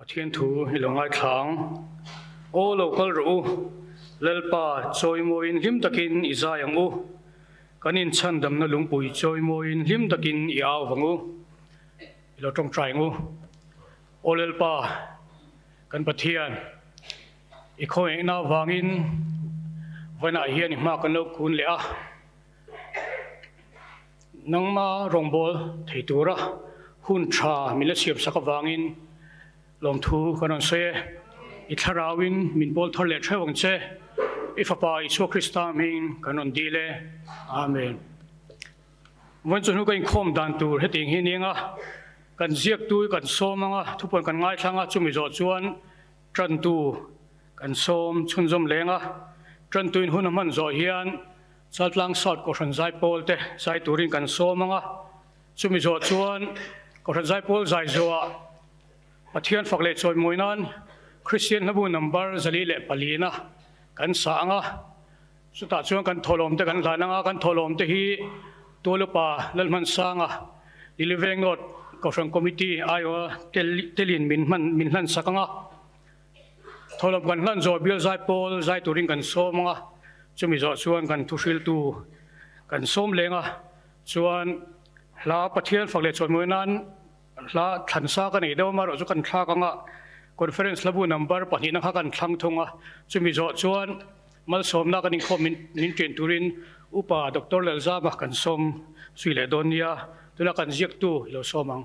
Pathian thu i lo ngaithla ang. Aw lo kal rawh u, Lalpa chawimawiin hlim takin i zai ang u. Kan inchhandamna lungpui chawimawiin hlim takin i au vang u. I lo tawngtai ang u. Aw Lalpa, kan Pathian, i khawngaihna avangin vawiinah hian i hma kan lo kun leh a. Nangma rawngbâwl thei tura hun ṭha min la siamsak avangin lawmthu kan rawn sawi e. I thlarauin min pawl thar leh ṭheuh ang che. I Fapa Isua Krista hming kan rawn dil e. Amen. Vawiin chu hnu ka inkhawm dan tur hetiang hi nia nga, kan ziaktu hi kan sawm ang a, thupuan kan ngaithla ang a, chumi zawh chuan ṭantu kan sawm chhunzawm leng a, ṭantuin hun a hman zawh hian Chaltlang South Kohhran Zaipawl te zai turin kan sawm ang a, chumi zawh chuan Kohhran Zaipawl zai zawhah Pathian fak leh chawimawi nan Kristian hlabu number 404 na kan sah ang a, chutah chuan kan thawhlawm te kan hlan ang a, kan thawhlawm te hi Tualupa Lalhmansanga Liliveng North Kohhran Committee aiawha telin min hman min hlan sak ang a. Thawhlawm kan hlan zawh bial zai pawl zai turin kan sawm ang a, chumi zawh chuan kan thuhriltu kan sawm leng a, chuan hla Pathian fak leh chawimawi nan hla thlansa ka nei deuh a, amaherawhchu kan thlak ang a, conference hlabu number pahnihna kha kan thlang thung a, chumi zawh chuan malsawmna kan inkhawm min ṭin turin Upa Doctor Lalzama kan sawm zui leh dawn nia, tunah kan ziaktu i lo sawm ang.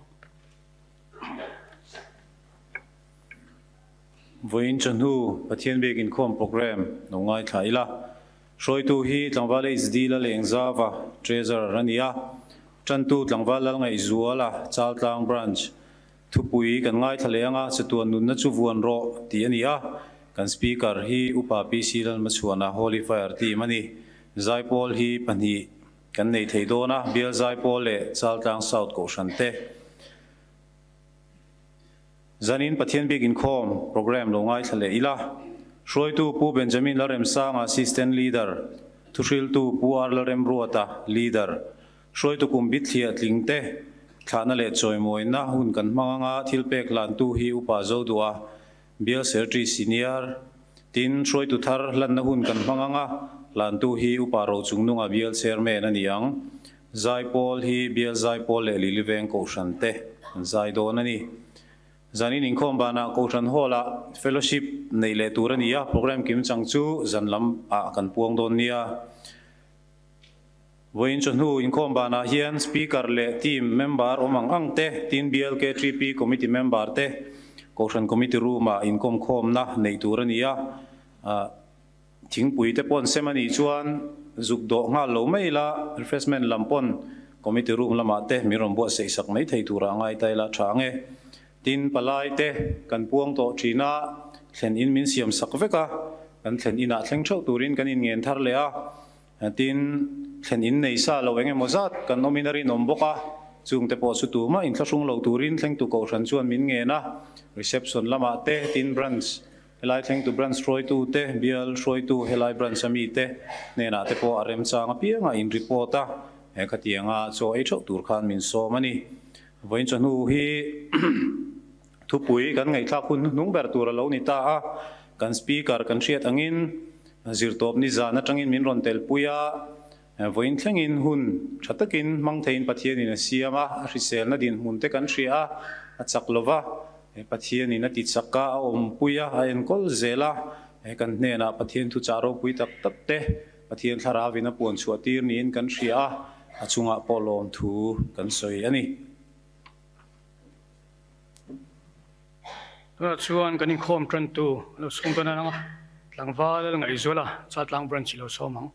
Vawiin chawhnu Pathian biak inkhawm programme lo ngaithla ila. Hruaitu hi Tlangval HD Lalengzava, Treasurer a ni a. Tantu Tlangval Lalngaihzuala, Chaltlang Branch. Thupui kan ngaithla leh anga chatuan nunna chu vuan rawh tih a ni a. Kan Speaker hi Upa PC Lalmachhuana, Holy Fire Team a ni. Zaipawl hi pahnih kan nei thei dawn a, Bial Zaipawl leh Chaltlang South Kohhran te. Zanin Pathian bik inkhawm programme lo ngaithla leh ila. Hruaitu Pu Benjamin Lalremsanga Assistant Leader, Thuhriltu Pu R Lalremruata, Leader, Hruaitu kum bithliah tling te thlahna leh chawimawina hun kan hmang anga thil pek hlantu hi Upa Zoduha, Bial Secretary Senior, tin hruaitu thar hlanna hun kan hmang anga hlantu hi Upa Rochungnunga Bial Chairman a ni ang. Zaipawl hi Bial Zaipawl leh Liliveng Kohhran te an zai dawn a ni. Zanin inkhawm banah Kohhran Hall-ah Fellowship neih leh tur a ni a, programme kim chang chu zan lam ah kan puang dawn nia. Vawiin chawhnu inkhawm banah hian Speaker leh Team member awm ang ang te, tin Bial KTP Committee member te Kohhran Committee Room-ah inkawmkhawmna neih tur a ni a. Thingpui te pawn sem a nih chuan zuk dawh nghal lo mai ila, refreshment lam pawn committee room lamah te min rawn buatsaih sak mai thei turah a ngai ta ila tha ang e. Tin, palai te kan puang tawh thin a, thlen in min siam sak vek a, kan thlen inah thleng theuh turin kan inngen thar leh a. Tin, thlen in nei sa lo eng emaw zat kan awmin a rinawm bawk a, chungte pawh chu tumah inthlahrung lo turin thlengtu kohhran chuan min ngen a, reception lamah te, tin branch Helai thlengtu branch hruaitu te, bial hruaitu helai branch a mi te hnenah te pawh a remchang apianga in report a, he khatianga chaw ei theuh tur khan min sawm a ni. Vawiin chawhnu hi thupui kan ngaihthlak hun hnuhnung ber tur a lo ni ta a, kan speaker kan hriat angin zirtawp nizan atangin min rawn telpui a, vawiin thlengin hun tha takin hmang theiin Pathianin a siam a, a hriselna dinhmun te kan hria a, a chak lova. He Pathianin a ti chak a, a awmpui a, a enkawl zel a. He kan hnenah Pathian thuchah ropui tak tak te Pathian thlarauin a puan chhuah tir niin kan hria a, a chungah pawh lawmthu kan sawi a ni. Tunah chuan kan inkhawm tantu a lo sawm dawn ang a, tlangval Ngaihzuala Chaltlang Branch i lo sawm ang.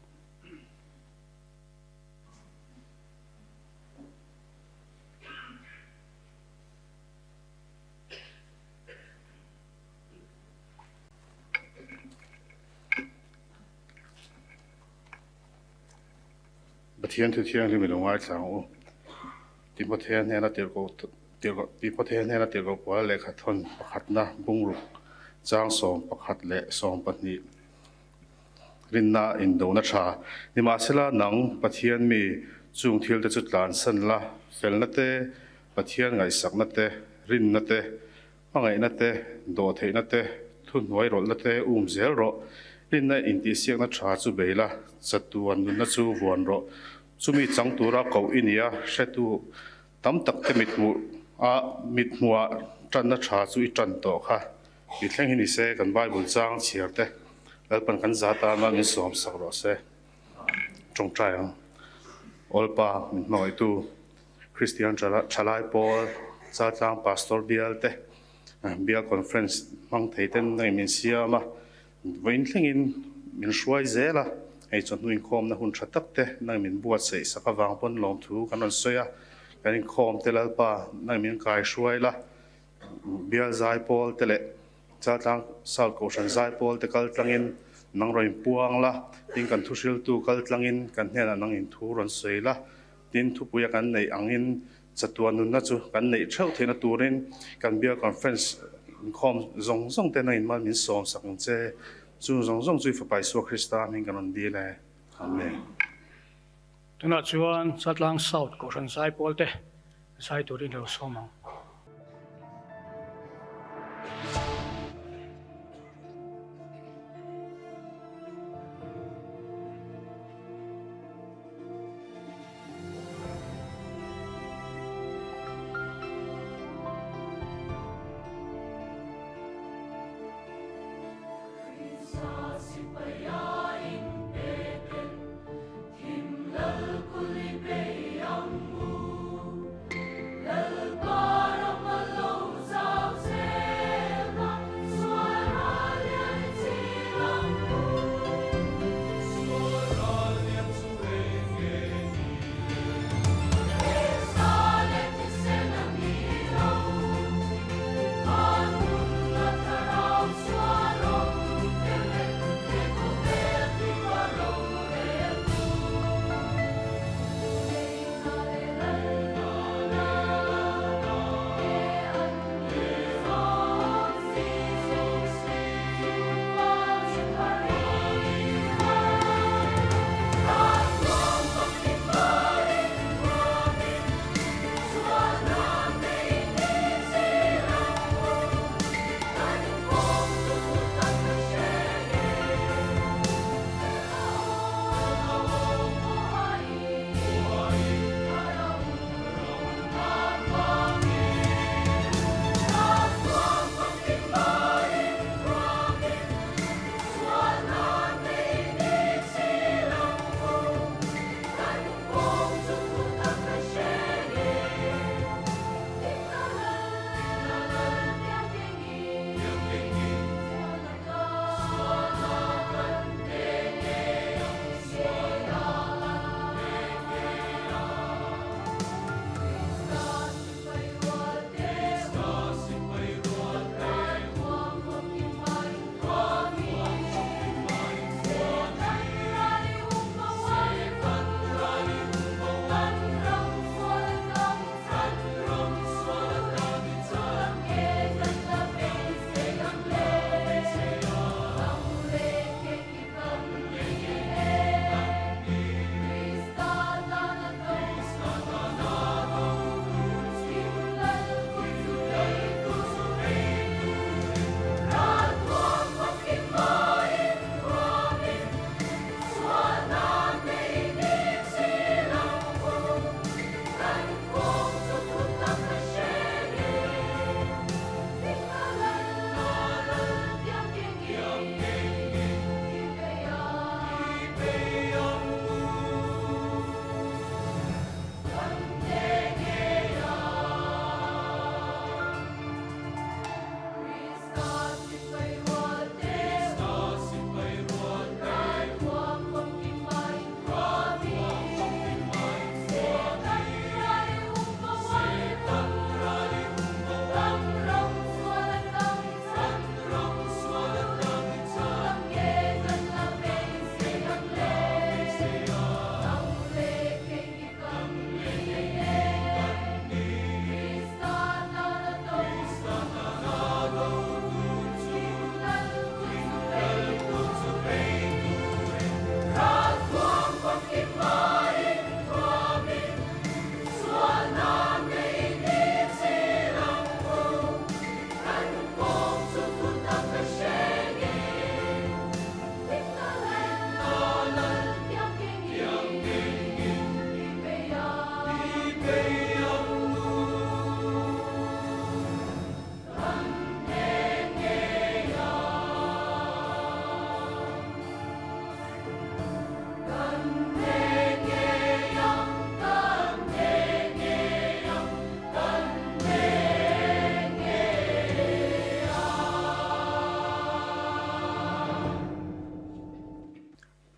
Pathian thu thianghlim i lo ngaithla ang u. Timothea hnena tirhkoh Timothea hnena tirhkoh kuala lehkha thawn pakhatna bungruk chang 11 leh 12 rinna indona tha. Nimahsela nang Pathian mi chung thilte chu tlansan la, felna te, Pathian ngaihsakna te, rinna te, Hmangaihna te, dawhtheihna te, thuhnuairawlhna te um zel rawh. Rinna intihsiakna tha chu bei la, chatuan nunna chu vuan rawh. Chumi chang tura koh i nia, hretu tam tak te mithmuh a mithmuhah tanna tha chu i tan tawh kha. I thleng hi ni se, kan Bible chang chhiar te Lalpan kan za tana min sawm sak rawh se. Tawngtai ang. Awlpa min hmangaihtu Kristian Thalai Pawl Chaltlang Pastor Bial te Bial Conference hmang thei ten nangin min siam a, vawiin thlengin min hruai zel a, hei chawhnu inkhawmna hun tha tak te nangin min buatsaih sak avang pawn lawmthu kan rawn sawi a, kan inkhawm te Lalpa nangin min kai hruai la, Bial Zaipawl te leh Chaltlang South Kohhran Zaipawl te kal tlangin nang rawn inpuang la, tin kan thuhriltu kal tlangin kan hnenah nang inthu rawn sawi la, tin thupuia kan neih angin chatuan nunna chu kan neih theuh theihna turin kan Bial Conference inkhawm zawng zawng te nangin mal min sawm sak ang che. Chung zawng zawng chu i Fapa Isua Krista hming kan rawn dil e. Amen. Tunah chuan Chaltlang South Kohhran Zaipawl te zai turin lo sawm ang.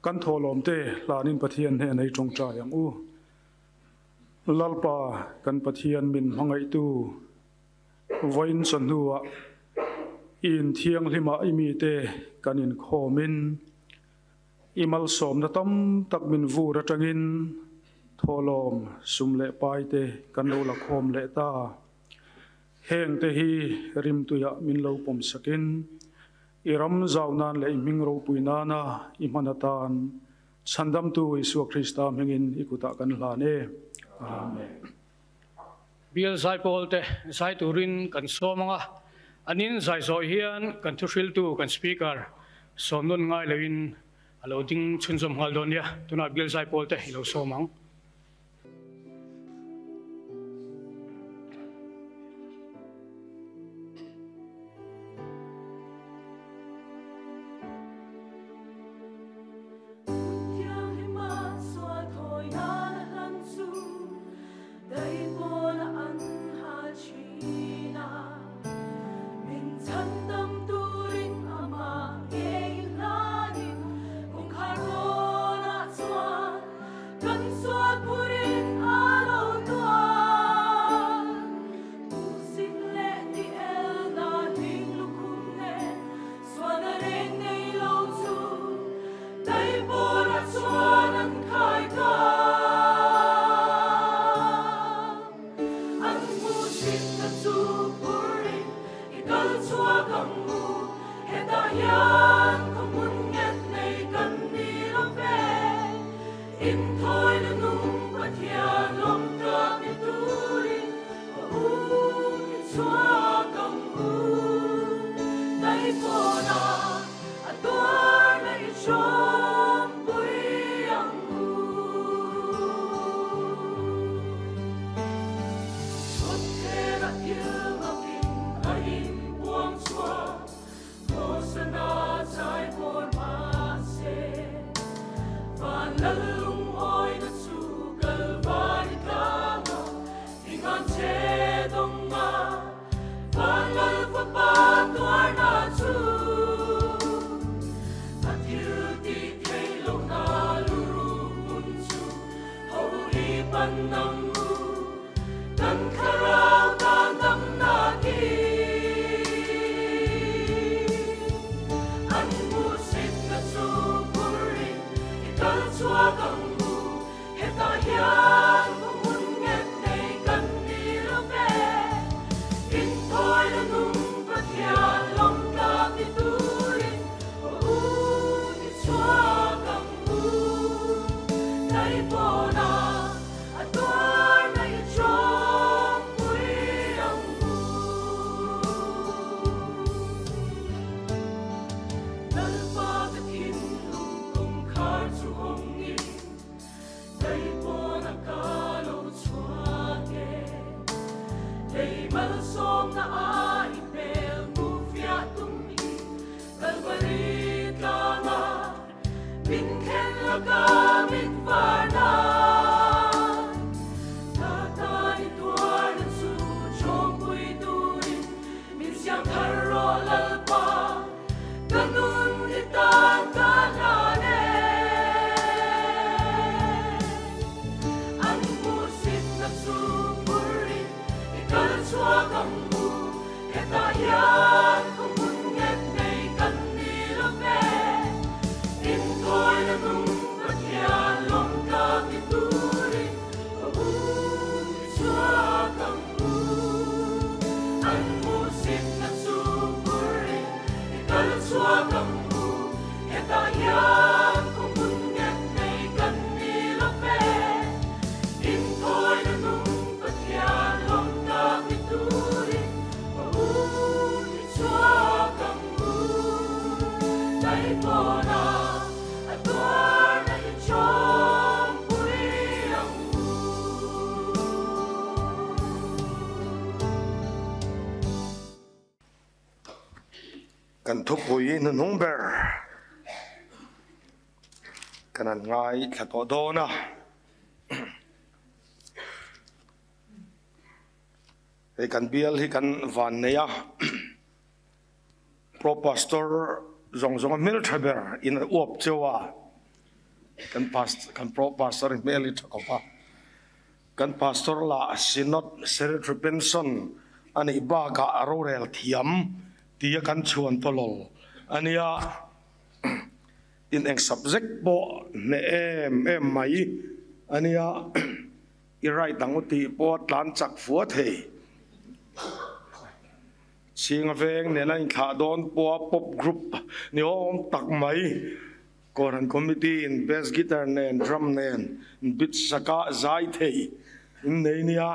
Kan tholom te hlanin Pathian he nei tong cha yang u. Lalpa kan Pathian min hmangai tu voin chan huwa in thiang hlima imi te kanin khomin imal som na tam tak min vu ra tangin tholom sumle pai te kan lo la khom le ta heng te hi rim tuya min lo pom sakin iram zaunan le ming ro puina na imanatan chandam tu Isu Krista mingin ikuta kan hlane. Amen. Bial zai pol te zai turin kan somanga anin zai zo hian kan thu hril tu kan speaker somnon ngai lewin alo ding chunzom hal don ya tuna bial zai pol te ilo somang. Kan thupui nu nung ber kanan ngai thla to do na hei kan bial hi kan van neia pro pastor zong zong mil thaber in uap chewa Kan pastor kan pro pastor hmel hi tha khawp a. Kan pastor lah Synod Secretary pension a nih bakah a rorel thiam tia kan chhuan tawlawl a nia. Tin eng subject pawh hneh em em mai a nia. I right ang u tih pawh a tlan chak fua thei. Chhinga veng nena inthlah dawn pawha pop group ni awm tak mai Kohhran Committee in bass guitar nen drum nen beat saka zai thei in nei nia.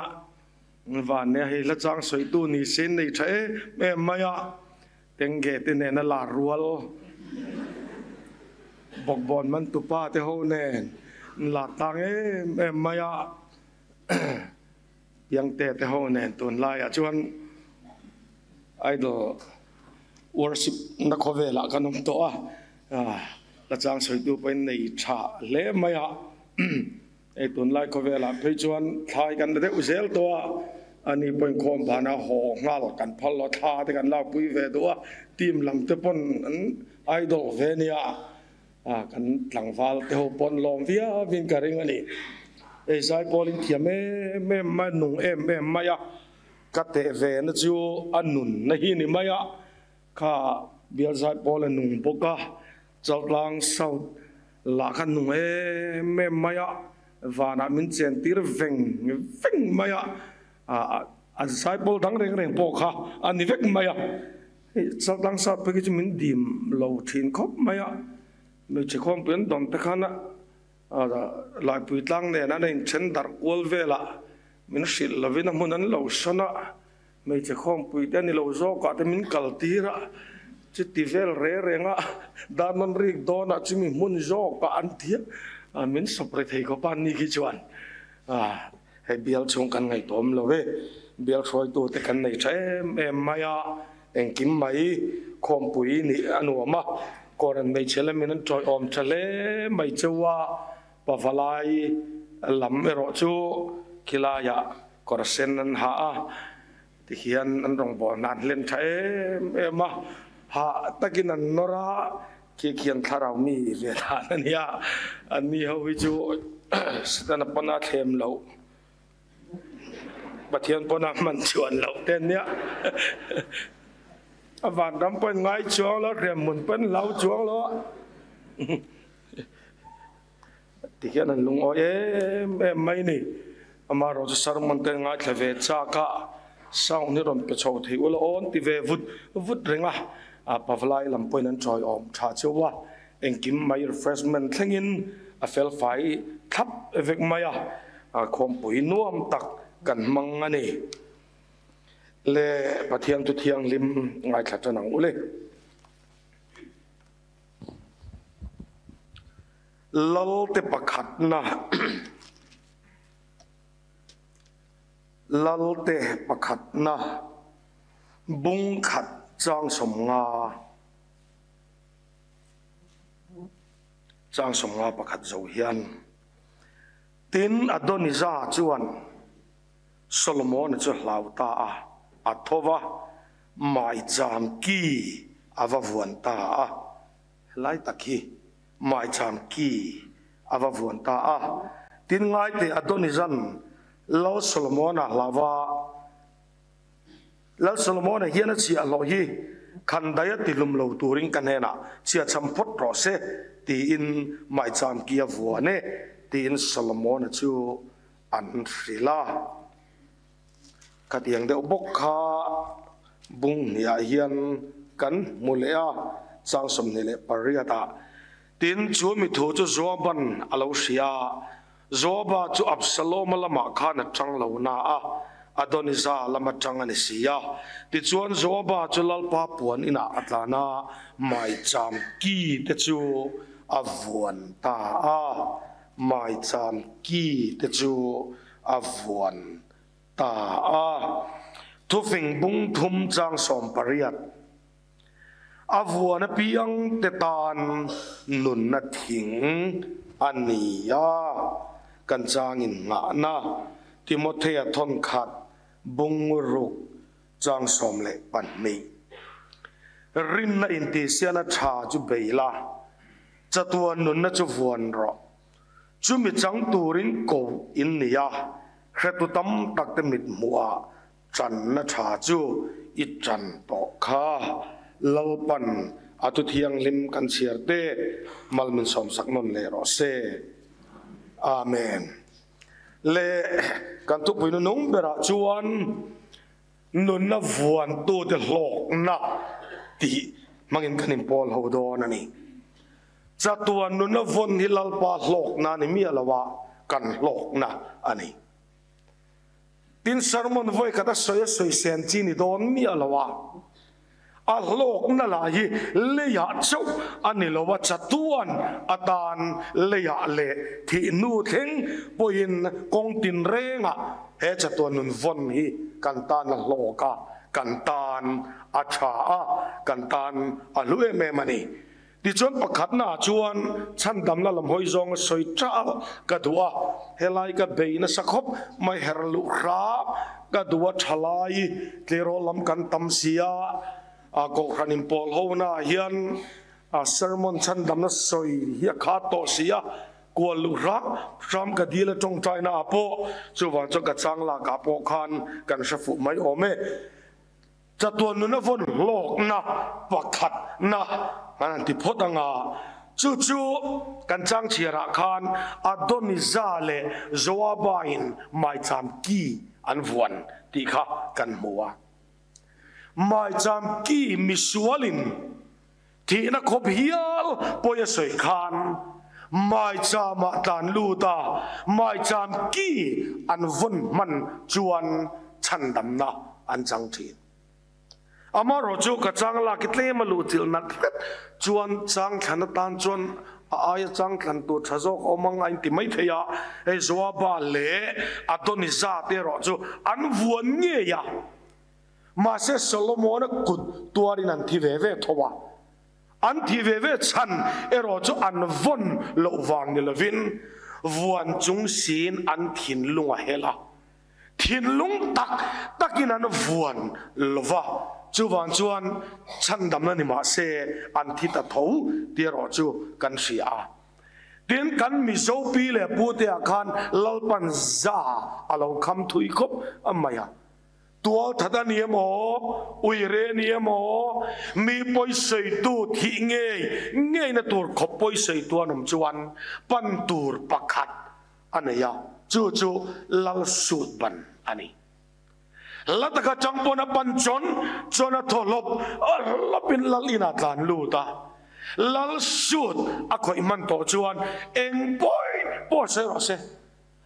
Van nia hei hla chang sawitu ni se in nei tha em em mai a, Tengge te nena lar rual bawkbawn man tupa te ho nen in lar tlang em em mai a. Piangte te ho nen tunlaiah chuan idol worship na khawvelah kan awm tawh a, la chang sawitu pawhin nei tha hle mai a, hei tunlai khawvelah phei chuan thlai kan la deuh zel tawh a, ani pawhin khawm vana haw nghal kan phal lo, thla te kan lakpui ve duh a, team lam te pawn an idol ve nia. Kan tlangval te ho pawn lawm viau in ka ring a ni. Ei zai pawl in thiam em em mai, nung em em mai a, ka teh ve na chu a nun na hi ni mai a, kha bial zai pawl a nung bawk a, Chaltlang South lah kha nung em em mai a, vanah min chen tir veng veng mai a, a zai pawl dang reng reng pawh kha a ni vek mai a. Hei Chaltlang South phei khi chu min dim lo thin khawp mai a, hmeichhe khawmpui an dawn te khan a Laipui tlang nen an inthen darh kual velah min hrilh lovin a hmun an lo sawn a, hmeichhe khawmpui te a ni lo zawkah te min kal tir a, chuti vel re reng a dan an rik dawnah chumi hmun zawkah an ti a, min sawp ri thei khawp a ni khi chuan hei bial chhung kan ngaihtuahawm lo e, bial hruaitute kan nei tha em em mai a, engkim mai khawmpui nih a nuam a, Kawran hmeichhe lamin an tawiawm tha hle mai cheu a, pavalai lam erawh chu khilaiah kawr sen an ha a, tihian an rawngbawlna an hlen tha em em a, hah takin an nawr a, khi khian thlarau mi ve dan a nia, anni ho hi chu Setana pawn a thlem loh. Pathian pawn a hman chuan loh te nia. A vanram pawn ngai chuang lo, hremhmun pawn hlau chuang lo a. Ti hian an lungawi em em mai ni. Amaherawhchu sermon te ngaithla ve chak a, sound hi rawn pe chho thei ula awn ti ve vut vut reng a. Pavlai lam pawhin an tawiawm tha cheu a, Engkim mai refreshment thlengin a fel fai thlap vek mai a, khawmpui nuam tak kan hmang a ni. Le Pathian chu thianghlim ngaithla tan ang u le. Lalte pakhatna Lalte pakhatna bung khat chang 50. Chang 51 zo hian, Tin, Adonija chuan Solomona chu hlau ta a, a tho va, maicham ki a va vuan ta a. Helai tak hi maicham ki a va vuan ta a. Tin, ngaite Adonijan Lal Solomona hlau va, Lal Solomona hian a chhiahhlawh hi khandaia tihlum lo turin ka hnenah chhiahchham phawt rawh se tiin maicham ki a vuan e tiin Solomona chu an hrilh a. Khatiang deuh bawk kha bung hniah hian kan hmu leh a, chang 28 ah. Tin, chu mi thu chu Joaban a lo hria a, Joaba chu Absaloma lamah khan a tang lo na a, Adonija lama tang a ni si a. Tichuan Joaba chu Lalpa puan inah a tlan a, maicham ki te chu a vuan ta a, maicham ki te chu a vuan ta a. Thufing bung thum chang 18. A vuan apiang te tan nunna thing a ni a, kan changin nghahna Timothea thawn khat bung ruk chang 12. Rinna intihsiana tha chu bei la, chatuan nunna chu vuan rawh. Chumi chang turin ko in ni a, hretu tam tak te mit hmuhah channa tha chu i chan tawh kha. Lalpan a thu thianghlim kan chhiar te mal min sawmsak nawn leh rawh se. Amen. Le kan thupui nunung berah chuan nunna vuantute hlawkna tih hmangin kan inpawl ho dawn a ni. Chatuan nunna vawn hi Lalpa hlawkna a ni miah lo a, kan hlawkna a ni. Tin, sermon vawi khat a sawi a sawi sen chi ni dawn miah lo a, a hlawkna lah hi leiah chauh a ni lo a, chatuan atan leiah leh thih hnu thleng pawhin kawng tinrengah he chatuan nun vawn hi kan tan a hlawk a, kan tan a tha a, kan tan a hlu em em a ni. Tichuan pakhatnaah chuan chhandamna lam hawi zawng a sawi ṭah a, ka duh a, helai ka bei nasa khawp mai her luh hrap ka duh a, ṭhalai tleirawl lam kan tam si a, Kohhran inpawl honaah hian sermon chhandamna sawi hi a khat tawh si a, kual luh hrap hram ka dil a ṭawngṭainaah pawh chuvang chuan ka chang lakah pawh khan kan hre fuh mai awm e. Chatuan nuna vawn hlawkna pakhatna kan han ti phawt ang a, chu chu kan chang chhiarah khan Adonijah leh Joaba-in maicham ki an vuan tih kha kan hmu a. Maicham ki misualin thihna khawp hial pawi a sawi khan maichamah tlan lut a, maicham ki an vawn hman chuan chhandamna an chang thin. Amaherawh chu ka chang lak i tlem a luh chilh nat hret chuan chang thlan atan chuan a aia chang thlan tur tha zawk a awm ang a inti mai thei a, hei Joaba leh Adonijah te erawh chu an vuan ngei a. Mahse Solomona kut tuarin an thi ve ve tho a, an thi ve ve chhan erawh chu an vawn loh vang ni lovin vuan chung siin an thinlung a hel a, thinlung tak takin an vuan lo va, chuvang chuan chhandamna ni mahse an thi ta tho tih erawh chu kan hria a. Tin, kan Mizo pi leh pute-ah khan Lalpan za a lo kham thui khawp mai a. Tualthat a ni emaw, uire a ni emaw, mi pawisawitu thih ngei ngeina tur khawp pawisawitu an awm chuan pan tur pakhat a nei a, chu chu Lal sut ban a ni. La taka chang pawn a pan chawn chawn a thaw hlawp hlawpin Lal inah tlan lut a, Lal sut a khawih hman tawh chuan eng pawi pawh sawi rawh se.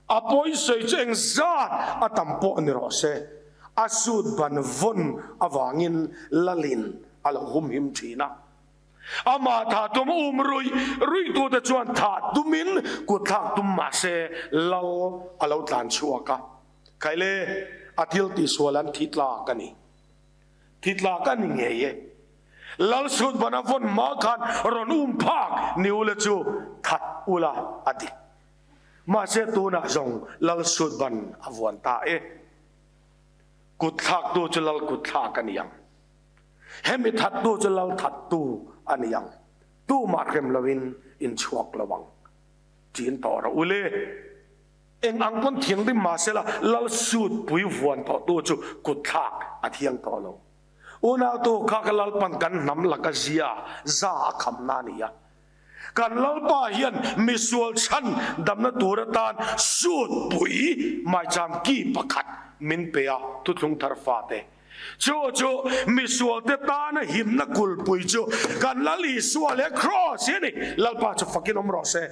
A pawisawi chu eng zat a tam pawh ni rawh se, a sut ban vawn avangin lalin a lo humhim thin a. Amah tha tum um ruih ruih tute chuan tha tumin kut thlak tum mah se lal a lo tlan chhuak a. Khaile, a thil tihsual an thi tlak a ni. Thi tlak a ni ngei e. Lal sut ban a vawn hma khan rawn um phak ni ule chu that ula a dik. Mahse tunah zawng Lal sut ban a vuan ta e. Kut thlaktu chu Lal kut thlak a ni ang. Hemi thattu chu Lal thattu a ni ang. Tumah hrem loin in chhuak lo ang. Chin tawh rawh u le. Eng ang pawn thianghlim mahsela Lal sut pui vuan tawhtu chu kut thlak a thiang tawh lo. Unautu kha ka Lalpan kan hnam laka zia za a khamna a ni a. Kan Lalpa hian misual chhan damna tur atan sut pui maicham ki pakhat min pe a, thuthlung thar fate. Chu chu misualte tana himna kulpui chu kan Lal Isua leh Kraws hi a ni. Lalpa chu fakin awm rawh se.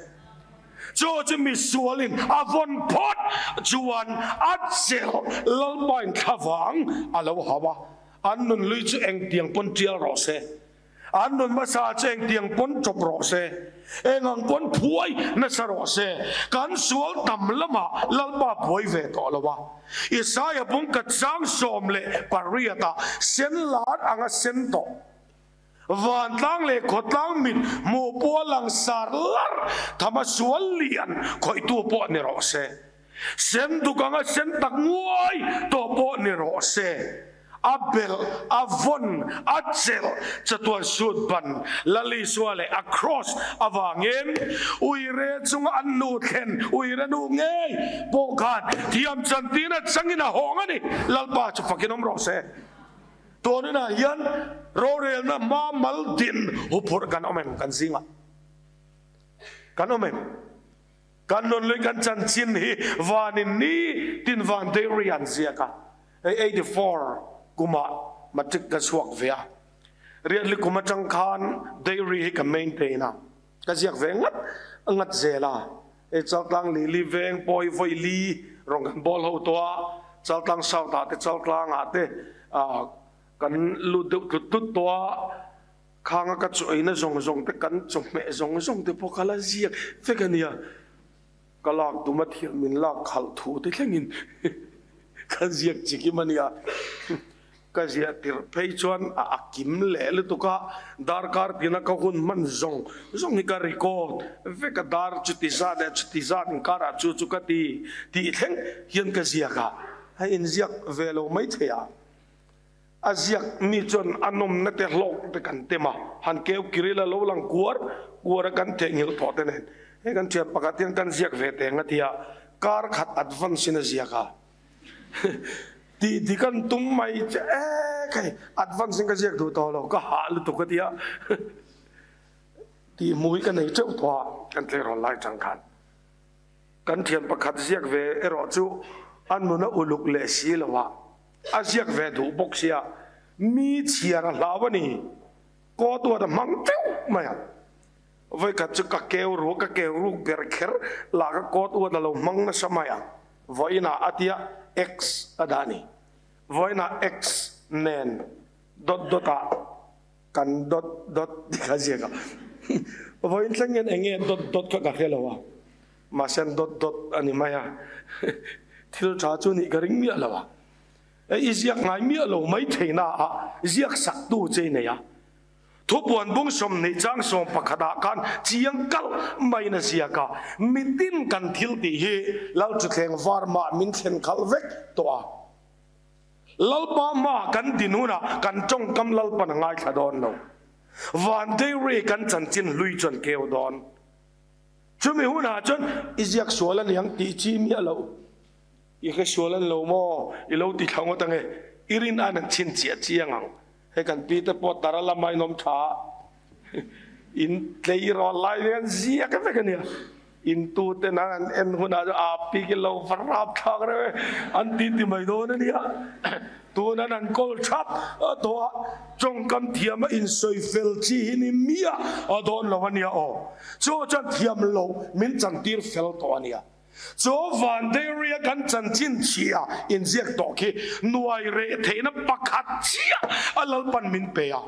Chu chu misualin a vawn phawt chuan a chelh Lalpain thlavang a lo hau a, an nunhlui chu engtiang pawn tial rawh se. An nun hmasa chu engtiang pawn chawp rawh se, eng ang pawn phuai nasa rawh se, kan sual tam lamah Lalpa buai ve tawh lo a. Isaia bung ka chang 18 ah sen lar anga sen tawh. Vantlang leh khawtlang mit hmuh pawh a lang sar larh tham a sual lian khawihtu pawh ni rawh se. Sen duk anga sen tak nguai tawh pawh ni rawh se. A belh, a vawn, a chelh chatuan sut ban Lal Isua leh a kraws avangin uire chunga an nu thlen uire nu ngei pawh khan thiam chantir atangin a hawng a ni. Lalpa chu fakin awm rawh se. Tuaninah hian rorelna hma mal din huphurh kan awm em? Kan zingah kan awm em? Kan nun lui kan chanchin hi vanin ni tin van dairy an ziak a. Hei 84 kumah matric ka chhuak ve a. Riatli kum atang khan dairy hi ka maintain a. Ka ziak ve ngat ngat zel a. Hei Chaltlang Lili veng pawi vawi li rawn kan bawl ho tawh a. Chaltlang South ah te Chaltlang ah te kan lut deuh tlut tlut tawh a. Khanga ka chaw eina zawng zawng te kan chawhmeh zawng zawng te pawh ka la ziak vek a nia. Ka lak duma thiam min lak khalh thu te thlengin ka ziak chikim a nia. Ka ziah tirh phei chuan a a kim leh lutuk a, darkar tina ka hun hman zawng zawng hi ka record vek a, dar chuti zat leh chuti zat inkarah chu chu ka ti tih thleng hian ka ziak a, a inziak ve lo maithei a. A ziak mi chuan a nawmna te hlawk te kan tem a, han keu kiril a lo lang kuar kuar a kan theihnghilh thawh te nen. Hei kan thian pakhat hian kan ziak ve teng a ti a, kar khat advance in a ziak a. Tih dik an tum mai che ek hei, advance in ka ziak duh tawh lo, ka hah lutuk a ti a. Tih hmui ka nei teuh tawh a, kan tleirawl lai chang khan. Kan thian pakhat ziak ve erawh chu a nun a uluk leh si lo a. A ziak ve duh bawk sia, mi chhiar a hlau a ni. Kaw tuat a hmang teuh mai a. Vawikhat chu ka keu ru, ka keu ruk ber kher lah ka kaw tuat a lo hmang nasa mai a. Vawiinah a tia X a dah a ni. Vawiinah X nen dawt dawtah kan dawt dawt tih kha ziak a. Vawiin thleng hian eng nge dawt dawt kha ka hre lo a. Mahse an dawt dawt a ni mai a, thil tha chu nih ka ring miah lo a. I ziak ngai miah lo mai theihna ah ziak sak tu che i nei a. Thupuan bung 20 chang 11 ah khan chiang kalh maiin a ziak a, mitin kan thil tih hi Lalthuthleng var mah min thlen khalh vek tawh a. Lalpa hmaah kan din hunah kan tawngkam Lalpan a ngaithla dawn lo. Van Dairy kan chanchin hlui chuan keu dawn. Chumi hunah chuan i ziak sual a niang tih chi miah loh. I hre sual an lo maw? I lo ti thla ngawt ange. I rin an an chhin chiah chiang ang. Hei kan pi te pawh tar a lama in awm tha a, in tleirawl lai vek an ziak vek a nia. In tu ten an an en hunah chuan aa pi ki lo va rap thlak reuh e an ti ti mai dawn a nia. Tunan an kawl thap a tawh a, tawngkam thiam a insawi fel chi hi ni miah a dawn lo a nia aw. Chu chuan thiam lo min chantir fel tawh a nia. Chu van dairy-a kan chanchin chhia inziak tawh khi nuai reh theihna pakhat chiah a Lalpan min pe a.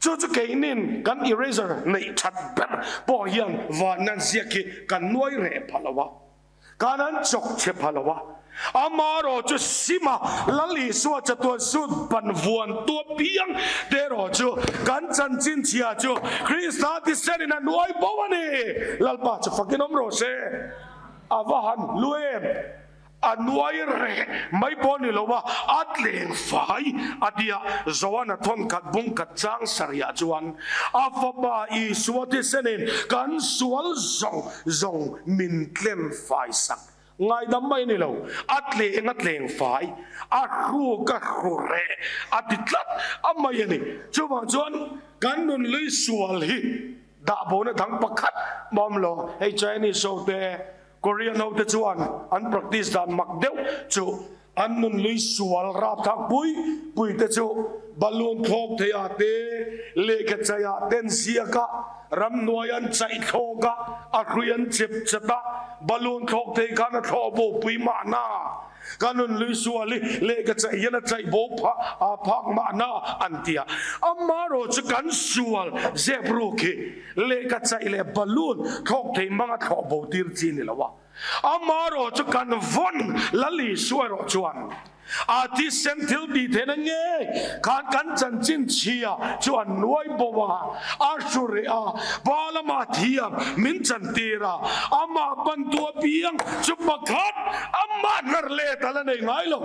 Chu chu keinin kan eraser neih that ber pawh hian van nan ziak hi kan nuai reh pha lo a. Kan an chawk chhe pha lo a, amarawh chu Sima Lal Isua chatuan sut ban vuan tu apiang te erawh chu kan chanchin chhia chu Krista thisen in a nuai bo a ni. Lalpa chu fakin awm rawh se. A va han hlu em! A nuai reh mai pawh ni lo a, a tleng fai a ti a. Joana thawnkhat bungkhat chang sarihah chuan a fapa Isua thisen in kan sual zawng zawng min tlem fai sak. Ngaidam mai ni lo, a tleng a tleng fai, a hruk a hru reh a ti tlat a mai a ni. Chuvang chuan kan nun lui sual hi dah bona dang pakhat mawm lo. Hei Chinese ho te, Korean ho te chuan an practice dan mak deuh chu an nun lui sual rapthlak pui pui te chu balloon thlawk thei ah te, lehkha chai ah te an ziak a, ramhnuai an chaih thlawk a, a hrui an chep chat a, balloon thlawk thei khan a thlawh bo pui mahna. Ka nun lui sual i lehkha chaih hian a chaih bo phah a phak mahna an ti a. Amaherawh chu kan sual zep ruk hi lehkha chaih leh balloon thlawk thei hmanga thlawh bo tir chi ni lo a. Amaherawh chu kan vawn Lal Isua erawh chuan a thisen thil tih theihna ngei khan kan chanchin chhia chu a nuai bo a, a hru reh a, pa lama thiam min chantir a, amah pantu apiang chu pakhat amah hnar let a la nei ngai lo.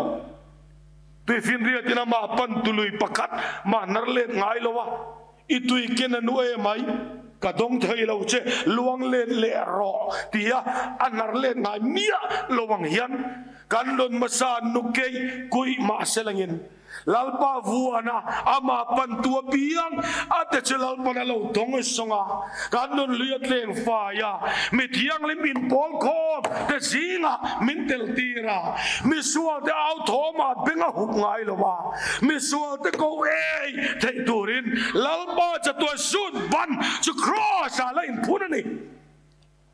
Tuifinriatin amah pan tului pakhat mah hnar let ngai lo a, I tui ken a nu e mai, ka dawng thei lo che, luang let leh rawh tia a hnar let ngai miah lo ang hian kan rawn hmasa nu keih kuih mahselangin Lalpa vuana amah pantu apiang a te chu Lalpan a lo dawng sawng a, kan nun lui a tleng fai a, mi thianghlim inpawl khawm te zingah min tel tir a, misual te au thawmah beng a hup ngai lo a, misual te ko ei theih turin Lalpa chatuan sut ban chu Kraws ah la inphun a ni.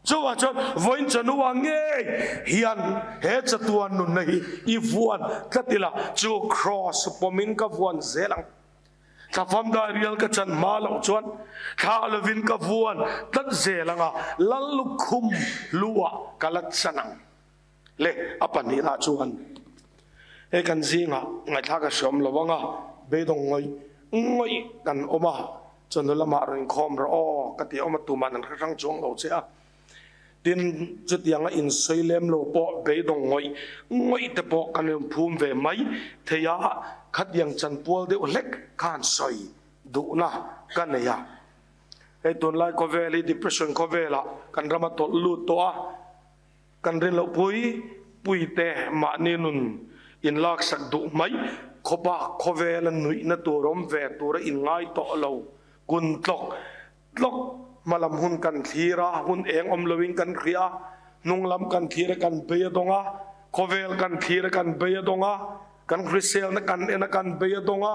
Chuvang chuan vawiin chanua ngei hian he chatuan nunna hi i vuan tlat ila, chu Kraws pawmin ka vuan zel ang. Thlafam dairial ka chan hma loh chuan thla lovin ka vuan tlat zel ang a, Lal lukhum luah ka la chan ang. Le a pahnihna chuan he kan zingah ngaihthlak a hreawm lo ang a, beidawng ngawih ngawih kan awm a, chawhnu lamah rawn inkhawm rawh aw ka ti awm a, tuman an hre hrang chuang lo che a. Tin, chutianga insawi lem lo pawh beidawng ngawih ngawih te pawh kan rawn phum ve mai thei a, khatiang chanpual deuh hlek khan sawi duhna ka nei a. Hei tunlai khawvel hi depression khawvelah kan ram a tawlh lut tawh a. Kan rin loh pui pui te mahni nun in laksak duh mai khawpa khawvela nuihna tur awm ve tura in ngai tawh lo. Kun tlawk tlawk hmalam hun kan thlir a, hun eng awm loin kan hria a, hnunglam kan thlir a kan bei a dawng a, khawvel kan thlir a kan bei a dawng a, kan hriselna kan en a kan bei a dawng a,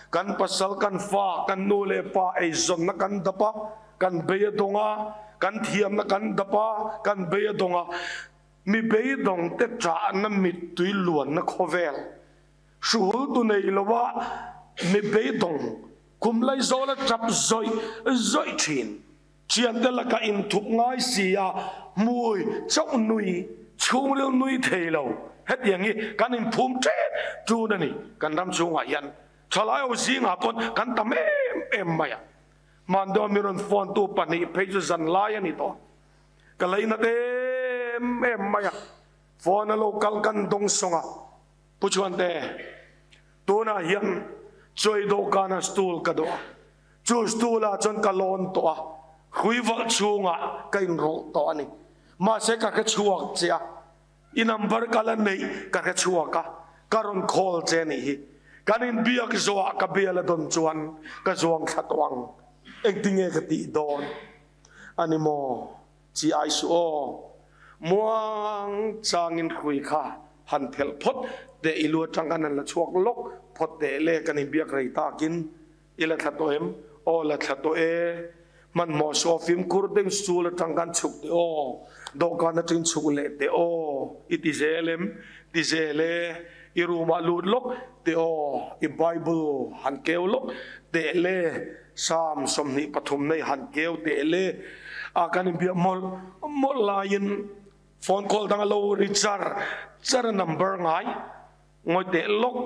kan pasal kan fa kan nu leh pa eizawnna kan dap a, Kan bei a dawng a, kan thiamna kan dap a, kan bei a dawng a, mi beidawng te ṭahna mittui luanna khawvel hruhul tu nei lo a mi beidawng kum laizawl a ṭap zawih zawih ṭhin. Thiante lakah inthup ngai si a, hmui chauh nui, chhungril nui thei lo. Hetiang hi kan inphum ṭep ṭun a ni kan ram chhungah hian. Ṭhalai ho zingah pawn kan tam em em mai a. Hmandaw mi rawn phone tu pahnih phei chu zan lai a ni tawh. Ka lei nat em em mai a, phone a lo kal kan dawng sawng a, Pu Chhuante, tunah hian chawi dawhkana stool ka dawh a, chu stool ah chuan ka lawn tawh a, hrui valh chhungah ka inrawlh tawh a ni. Mahse ka hre chhuak che a, I number ka la neih ka hre chhuak a, ka rawn call che a nih hi. Kan inbiak zawhah ka bia la dawn chuan ka zuang thla tawh ang. Engtinge ka tih dawn a ni maw? Chi ai suh aw. Muang changin hrui kha han phelh phawt teh i lu atang khan han la chhuak lawk phawt teh le kan inbiak rei takin I la thla tawh em? Aw la thla tawh e. Hmanhmawh suh aw fimkhur deuh sul atang khan chhuk teh aw. Dawhkan atangin chhuk leh teh aw. I ti zel em? Ti zel e. I room ah lut lawk teh aw. I Bible han keu lawk teh le. Psalm 23 nei han keu teh le. A kan inbiak mawlh mawlh laiin phone call dang a lo ri char char a number ngai. Ngawi teh lawk,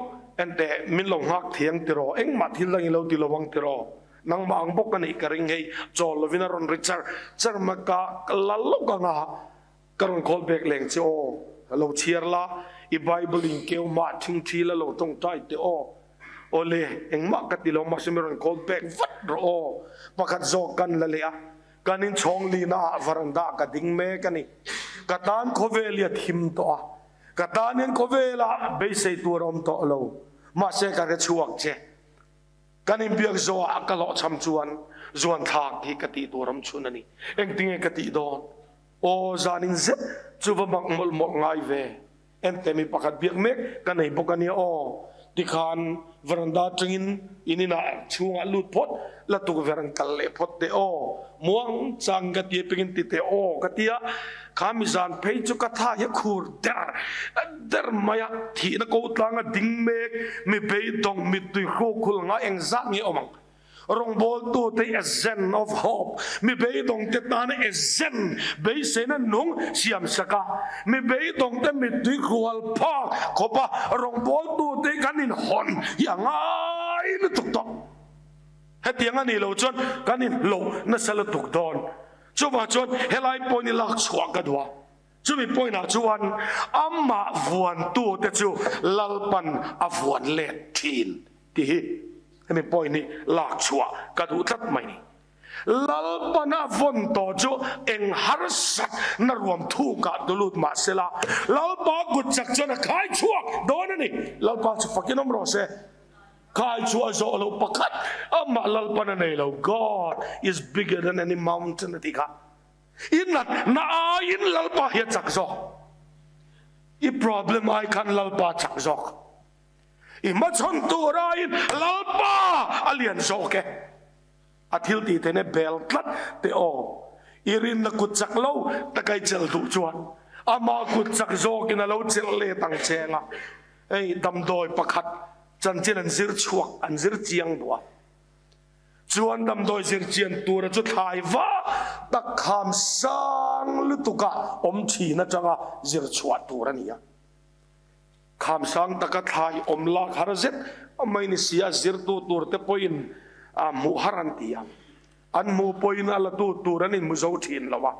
enteh min lo nghak thiang tiraw, engmah thil dang i lo ti lo ang tiraw, nangmah ang bawk a nih ka ring hei, chawl lovin a rawn ri char char mai ka la lawk ang a, ka rawn call back leng che aw, lo chhiar la, i Bible in keu mah thingthi la lo tawngtai teh aw, awle engmah ka ti lo mahse min rawn call back vat rawh aw, pakhat zawk kan la leh a, kan inchhawng lina ah varanda ka ding mek a ni, ka tan khawvel i a thim tawh a. Ka tan hian khawvelah beisei tur a awm tawh lo, mahse ka hre chhuak che. Kan inbiak zawhah ka hlawhchham chuan zuan thlak hi ka tih tur awm chhun a ni. Engtinge ka tih dawn? Aw, zanin zet chu va mak mawlh mawlh ngai ve. Ente mi pakhat biak mek ka nei bawk a nia aw. Tikhan veranda atangin in inah chhungah lut phawt la tukverh an kal leh phawt teh aw. Muang chang ka ti pengin ti teh aw ka ti a, kha mi zan phei chu ka tha hi a khur der der mai a, thihna ko tlanga ding mek mi beidawng mittui hrukhul nga engzat nge awm ang. Rawngbawltute a zen of hope, mi beidawngte tana a zen, beiseina nung siam sak a, mi beidawngte mittui hrual phak khawpa rawngbawltute kan inhawn hi a ngai lutuk tawh. Hetiang a nih loh chuan kan inhloh nasa lutuk dawn. Chuvang chuan helai pawhin i lak chhuah ka duh a. Chumi point ah chuan amah vuantu te chu Lalpan a vuan let thin tih hi hemi point hi lak chhuah ka duh tlat mai ni. Lalpan a vawn tawh chu eng harsat na ruam thuk ah tulut mah sela Lalpa kut chak chuan a khai chhuak dawn a ni. Lalpa chu fakin awm rawh se. Khai chhuah zawh loh pakhat amah Lalpan a nei lo. God is bigger than any mountain a tih kha. I natna aiin Lalpa hi a chak zawk. I problem ai khan Lalpa a chak zawk. I hmachhawn tur aiin Lalpa a lian zawk e. A thil tih theihna bel tlat teh aw. I rinna kut chak lo taka i chelh duh chuan ama kut chak zawkin a lo chelh let ang che anga hei damdawi pakhat chanchin an zir chhuak an zir chiang duh a. Chuan damdawi zirchian tura chu thlai va tak kham sang lutuka awm thin atanga zir chhuah tur a ni a. Kham sang taka thlai awm lak har zet mai ni si a, zirtu tur te pawhin a hmuh har an ti a. An hmuh pawhin a latu tur an inhmu zo thin lo a.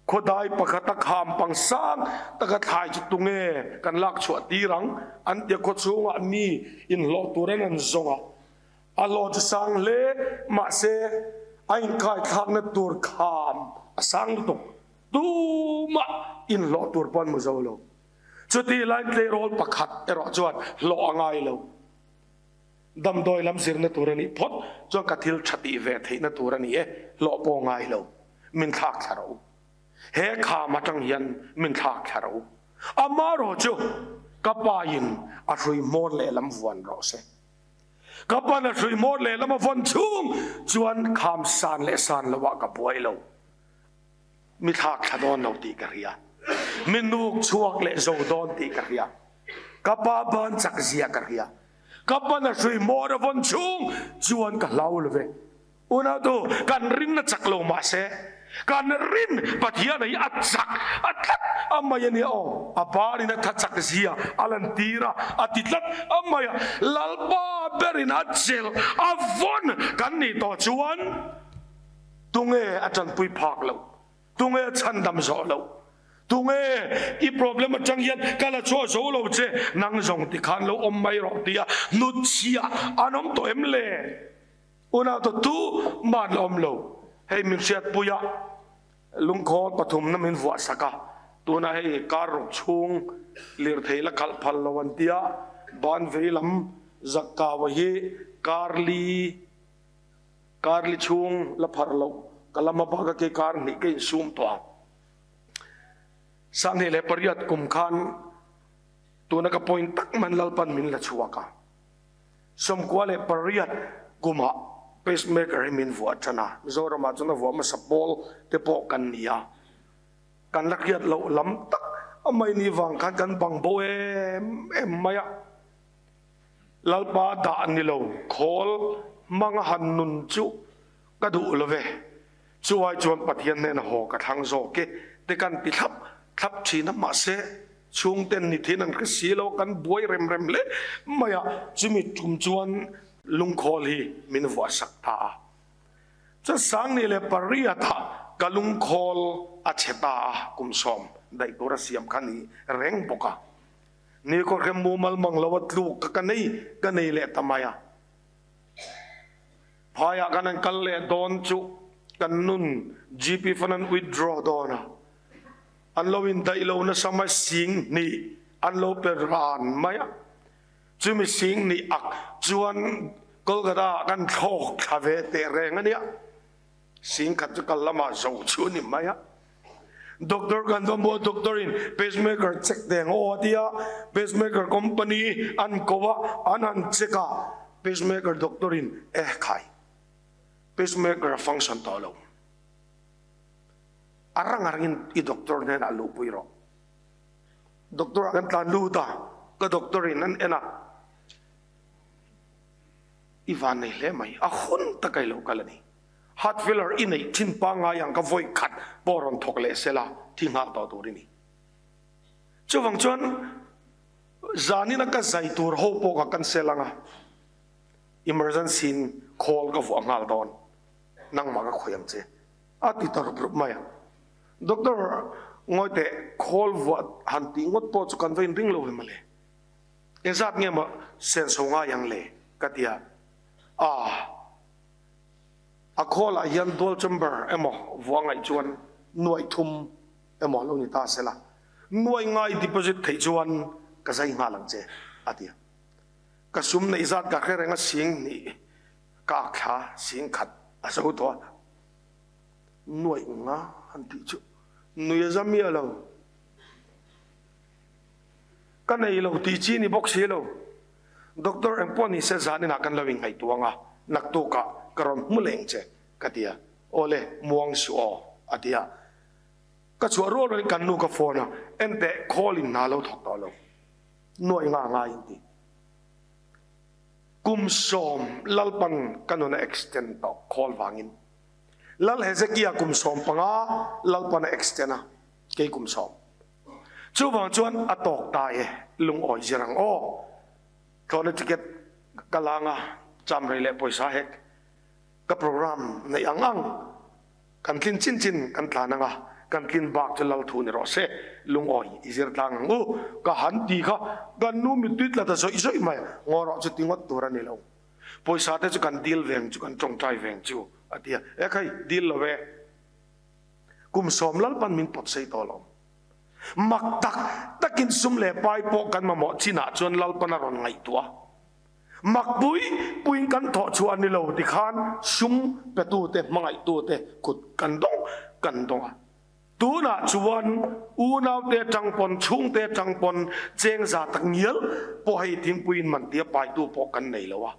Khawdai pakhata kham pang sang taka thlai chu tunge kan lak chhuah tir ang an tia khawchhungah mi inhlawh tur an an zawng a. A hlawh chu sang hle mahse a inkhaithlakna tur kham a sang lutuk. Tumah inhlawh tur pawh an hmu zo lo. Chutih laiin tleirawl pakhat erawh chuan hlawh a ngai lo. Damdawi lam zirna tur a nih phawt chuan ka thil tha tih ve theihna tur a ni e, hlawh pawh ngai lo. Min thlak thla rawh u. He kham atang hian min thlak thla rawh u. Amaherawhchu ka pain a hrui hmawr lehlam vuan rawh se. Ka pan a hrui hmawr lehlam a vawn chhung chuan kham san leh san lo ah ka buai lo. Mi thlak thla dawn lo tih ka hria. Mi nuk chhuak leh zo dawn tih ka hria. Ka pa ban chak zia ka hria. Ka pan a hrui hmawr a vawn chhung chuan ka hlau lo ve. Unautu, kan rin a chak lo mahse, kan rin Pathian hi a chak a tlat a mai a nia aw. A barin a tha chak zia a lantir a, a ti tlat a mai a. Lalpa berin a chelh a vawn kan nih tawh chuan tunge a tanpui phak loh, tunge a chhandam zawh loh, tunge i problem atang hian ka la chhuah zo lo che, nang zawng tikhan lo awm mai rawh tia hnutchhiah an awm tawh em le? Unau ta tu man la awm lo. Hei min hriatpui a, lungkhawl pathumna min vuah sak a, tunah hei kar ruk chhung lirthei la khalh phal lo an tia, ban vei lam Zakkaua hi karli karli chhung la pharh loh ka lama bak a ke kar hnih ka insum tawh ang. 28 kum khan tuna ka point tak man Lalpan min la chhuak a. 98 kumah pacemaker hi min vuah tan a, Mizoramah chuan a vuah hmasa pawl te pawh kan ni a, kan la hriat loh lam tak a mai ni vang khan kan bang bo em em mai a, Lalpa dah ni lo khawl hmanga han nun chu ka duh lo ve, chuai chuan Pathian hnena haw ka thlang zawk e te kan ti thlap thlap thin a, mahse Chhungten ni thin an hre si lo, kan buai rem rem hle mai a, chumi tum chuan lungkhawl hi min vuah sak ta a. Chuan 2008 ah ka lungkhawl a chhe ta a, kum 10 daih tur a siam kha ni reng bawk a. Ni kawr kha mumal mang lo a tluk ka ka nei ka nei leh ta mai a. Phaiah kan an kal leh dawn chu kan nun GP fan an withdraw dawn a. An lo indaih lo nasa mai sing hnih an lo pe ran mai a, chumi sing hnih ak chuan Kolkata ah kan thlawk thla ve teh reng a nia, sing khat chu kal lamah zo chu a ni mai a. Doctor kan va hmu a, doctor in pacemaker check teh ang aw a ti a, pacemaker company an ko a, an han check a, pacemaker doctor in eh khai pacemaker a function tawh lo. A rang a rangin i doctor hnenah luhpui rawh. Doctor ah kan tlan lut a, ka doctor in an en a, I van nei hle mai, a hun tak a i lo kal a ni. Heart failure i neih thin pangngai ang ka vawi khat pawh rawn thawk leh sela thi nghal tawh tur i ni. Chuvang chuan zanin a ka zai tur ho pawh ka cancel ang a, emergency in call ka vuah nghal dawn, nangmah ka khawih ang che. A ti ta rup rup mai a. Doctor Ngawi teh, khawl vuah han tih ngawt pawh chu kan va inring lo ve mawle. Engzat nge maw senso ngai ang le? ka ti a. Aa, a khawlah hian dual chamber emaw vuah ngaih chuan nuaih thum emaw lo ni ta sela, nuaih ngai deposit theih chuan ka zai nghal ang che, a ti a. Ka sum neih zat ka hre reng a sing hnih ka ak thla sing khat a zo tawh a. Nuaih nga han tih chu nui a za miah lo. Ka nei lo tih chi ni bawk si lo. Doctor engpawh ni se zan inah kan lo inngaihtuah ang a, naktukah ka rawn hmu leng che ka ti a. Awle, muang suh aw a ti a. Ka chhuah rual rualin kan nu ka phone a, enteh call in hna lo thawk tawh lo. Nuaih nga ngai in ti. Kum sawm Lalpan ka nun a extend tawh call vangin. Lal Hezekia kum 15 Lalpan a extend a, kei kum sawm. Chuvang chuan a tawk ta e, lungawi zir ang aw. Thlawhna ticket ka la anga, cham rei leh pawisa hek ka program neih ang ang kan tlin chin chin kan tlan anga, kan tlin bak chu lal thu ni rawh se, lungawi i zir tlang ang u. Ka han ti kha kan nu mittui tla ta zawih zawih mai, ngaw rawh chu ti ngawt tur a ni lo. Pawisa te chu kan dil veng chu kan tawngtai veng chu a ti a, e khai dil lo e. Kum sawm Lalpan min pawt sei tawh lo. Mak tak takin sum leh pai pawh kan mamawh chinah chuan Lalpan a rawn ngaihtuah a. Mak pui puiin kan thawh chhuah a ni lo tikhan sum petute hmangaihtute kut kan dawng kan dawng a. Tunah chuan unaute atang pawn, chhungte atang pawn cheng za tak ngial pawh hei thingpuiin man tia paitu pawh kan nei lo a.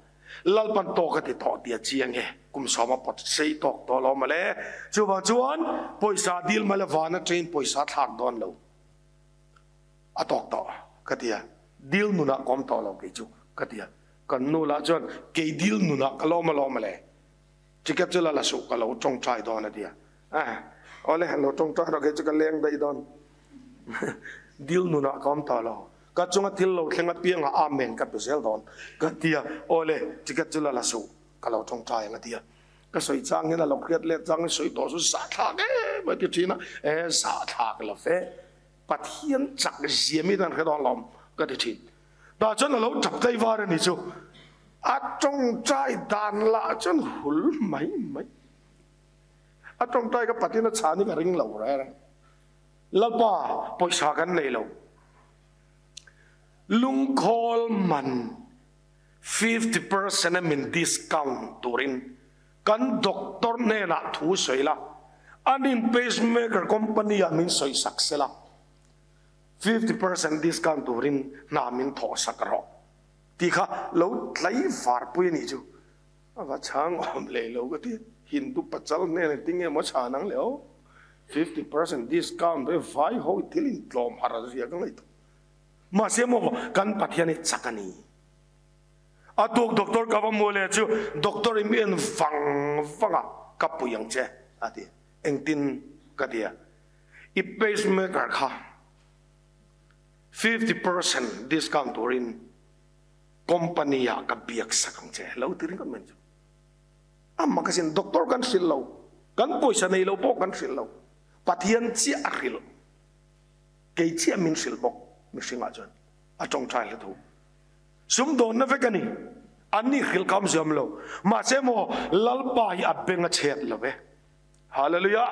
Lalpan tawk a ti tawh tia chiang e, kum sawma pawt sei tawk tawh lo mawle. Chuvang chuan pawisa dil mawle van atangin pawisa thlak dawn lo a tawk tawh ka ti a, dil nunah ka awm tawh lo kei chu ka ti a. Kan nu lah chuan kei dil nunah ka lawm alawm mawle, ticket chu la la suh ka lo tawngtai dawn a ti a. Ah, awle, lo tawngtai rawh kei chu ka leng daih dawn. Dil nunah ka awm tawh lo. Ka chunga thil lo thleng apiangah Amen ka pe zel dawn ka ti a, awle, ticket chu la la suh, ka lo tawngtai ang a ti a. Ka sawi chang hian a lo hriat let chang in sawi tawh chu zahthlak em a ti thin a, e zahthlak lo ve, Pathian chak zia mi tan hre dawn lo ka ti thin. Tah chuan a lo tap tlaivar a ni chu, a tawngtai dan lah chuan hul mai mai. A tawngtai ka patin a chhan hi ka ring lo reng reng. Lalpa, pawisa kan nei lo. Lungkhawl man 50% a min discount turin kan doctor hnenah thu sawi la, anin pacemaker company ah min sawi sak sela, 50% discount turin hna min thawh sak rawh tih kha lo tlai varpui a nih chu. A va chhang awm leh lo ka ti. Hindu pachal hnen engtin nge maw chhan ang le aw. 50% discount ve vai ho thil in tlawm har a zia ka ngaihtuah. Mahse maw kan Pathian hi chak a ni. A tuk doctor ka va hmu leh chu doctor in mi en vang vang a ka pui ang che a ti. Engtin ka ti a. I pacemaker kha 50% discount turin Company ah ka biak sak ang che lo ti ringawt mai chu. A mak asin doctor kan hrilh lo, kan pawisa nei lo pawh kan hrilh lo, Pathian chiah a hrilh, kei chiah min hrilh bawk mihring ah chuan a tawngtai hla thu. Sumdawnna vek a ni, an ni hrilh ka awm ziam lo, mahse maw Lalpa hi a beng a chhet lo e. Hallelujah!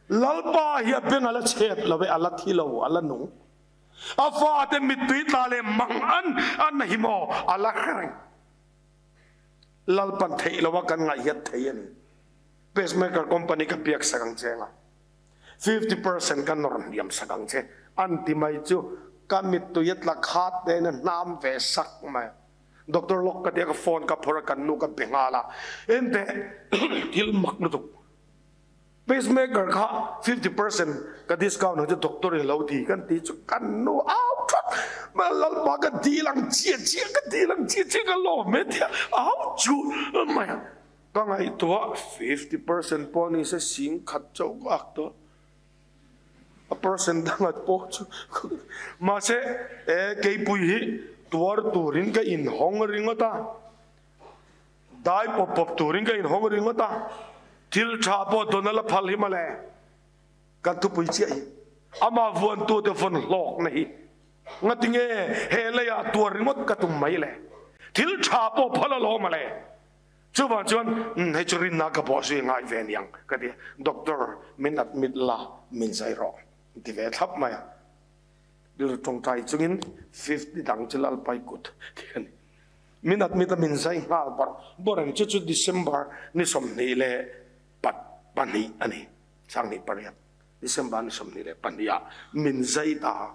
Lalpa hi a beng a la chhet lo e, a la thi lo, a la nung. A fate mittui tla leh mang an an hi maw a la hre reng. Lalpan theih lo a kan ngaihhiat thei a ni. Pacemaker company ka biak sak ang che nga 50% ka nawr hniam sak ang che an ti mai chu ka mittui a tla khat te in a hnam ve sak mai. Doctor Lok ka tia ka phone ka phawrh a kan nu ka be nghal a enteh thil mak lutuk. Pacemaker kha 50% ka discount ang chu doctor in lo ti kan ti chu kan nu au that ma lalpa ka dil ang chiah chiah ka dil ang chiah chiah ka lawm e tia au chu mai ka ngaihtuah 50% pawh ni se sing khat chauh ka ak tawh a percent dang at pawh chu mahse e keipui hi tuar turin ka inhawng ringawt a. Dai pawp pawp turin ka inhawng ringawt a, thil tha pawh dawn a la phal hi mawle. Kan thupui chiah hi ama vuantute vawn hlawkna hi ngatinge he leiah tuar ringawt ka tum mai le? Thil tha pawh phal alawm a le. Chuvang chuan hei chu rinna ka bawh zui ngai ve niang ka ti a, Doctor min admit la min zai rawh ti ve thlap mai a. Rilru tawngtai chungin 50 dang chu Lalpai kut ti a ni. Min admit a min zai nghal bar bar ang chu chu December ni 22 a ni. 28 December ni 22 ah min zai ta.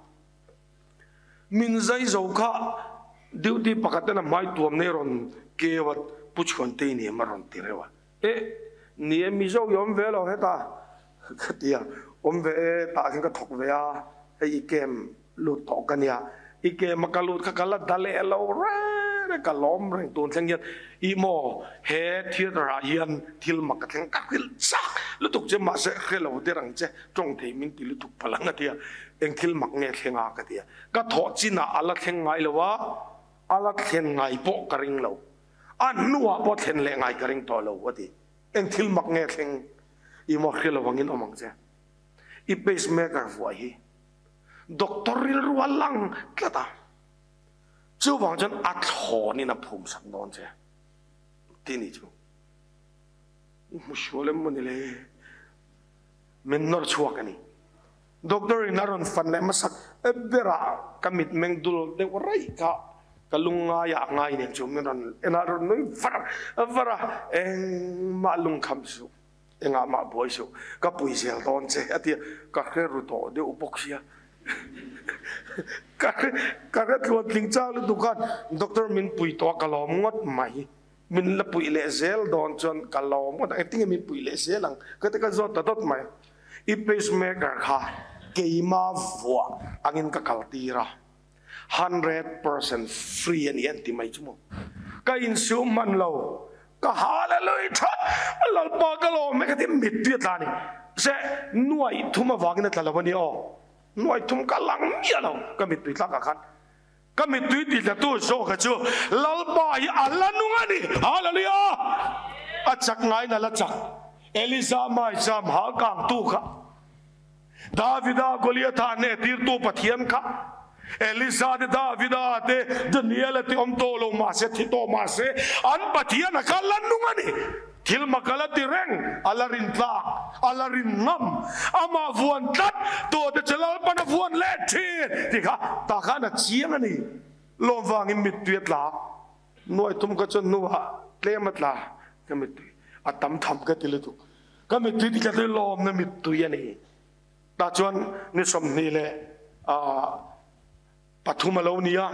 Min zai zo kha duty pakhat ten a hmai tuam nei rawn keu a Pu Chhuantei ni em a rawn ti reuh a. Eh, ni e Mizo i awm ve lo heta ka ti a, awm ve e tah khan ka thawk ve a, hei i kem lut tawh ka nia, i kem a ka lut kha ka la da leh lo reng reng ka lawm reng tun thleng hian ih maw he theatre ah hian thil mak ka thleng ka hrilh chak lutuk che mahse hre lo der ang che tawng thei min ti lutuk palh ang a ti a, eng thil mak nge thleng a ka ti a, ka thawh chinah a la thleng ngai lo a, a la thlen ngai pawh ka ring lo. A hnuah pawh thlen leh ngai ka ring tawh lo a ti. Eng thil mak nge thleng i maw hre lo angin awm ang che. I pacemaker vuah hi doctor rilru a lang tlat a, chuvang chuan a thlawnin a phum sak dawn che ti ni chu. I hmu sual em maw ni le? Min nawr chhuak a ni. Doctor in a rawn fan leh hmasak berah ka mitmeng dul deuh raih kha ka lungngaiah a ngai nen chu min rawn en a, rawn nui var var a, engmah lungkham suh, engah mah buai suh, ka pui zel dawn che a ti a, ka hre ru tawh deuh bawk sia. Ka hre ka hre tluan tling chang lutuk khan doctor min pui tawh a ka lawm ngawt mai. Min la puih leh zel dawn chuan ka lawm ngawt ang, engtin nge min puih leh zel ang ka ti ka zawt ta dawt mai. I pacemaker kha keima vuah angin ka kal tir a, 100% free a ni an ti mai chu maw. Ka insum hman lo, ka hallelujah that, Lalpa ka lawm e ka ti mittui a tla a ni. Se nuaih thum avangin a tla lo a ni aw, nuaih thum ka lang miah lo ka mittui tlakah khan. Ka mittui titlatu zawka chu Lalpa hi a la nung a ni. Hallelujah! A chak ngaiin a la chak. Eliza maizam hal kangtu kha, Davida Goliatha hnehtirtu Pathian kha, Eliza te Davida te Daniela te awm tawh lo mahse, thi tawh mahse, an Pathian a kha la nung a ni. Thil mak a la ti reng, a la rin tlak, a la rin ngam, amah vuan tlat tawh te che Lalpan a vuan leh thin tih kha tah khan a chiang a ni. Lawm vangin mittui a tla, nuai thum kha chuan hnuah tlem a tla, ka mittui a tam tham ka ti lutuk, ka mittui ti tla chu lawmna mittui a ni. Tah chuan ni 23 a lo ni a,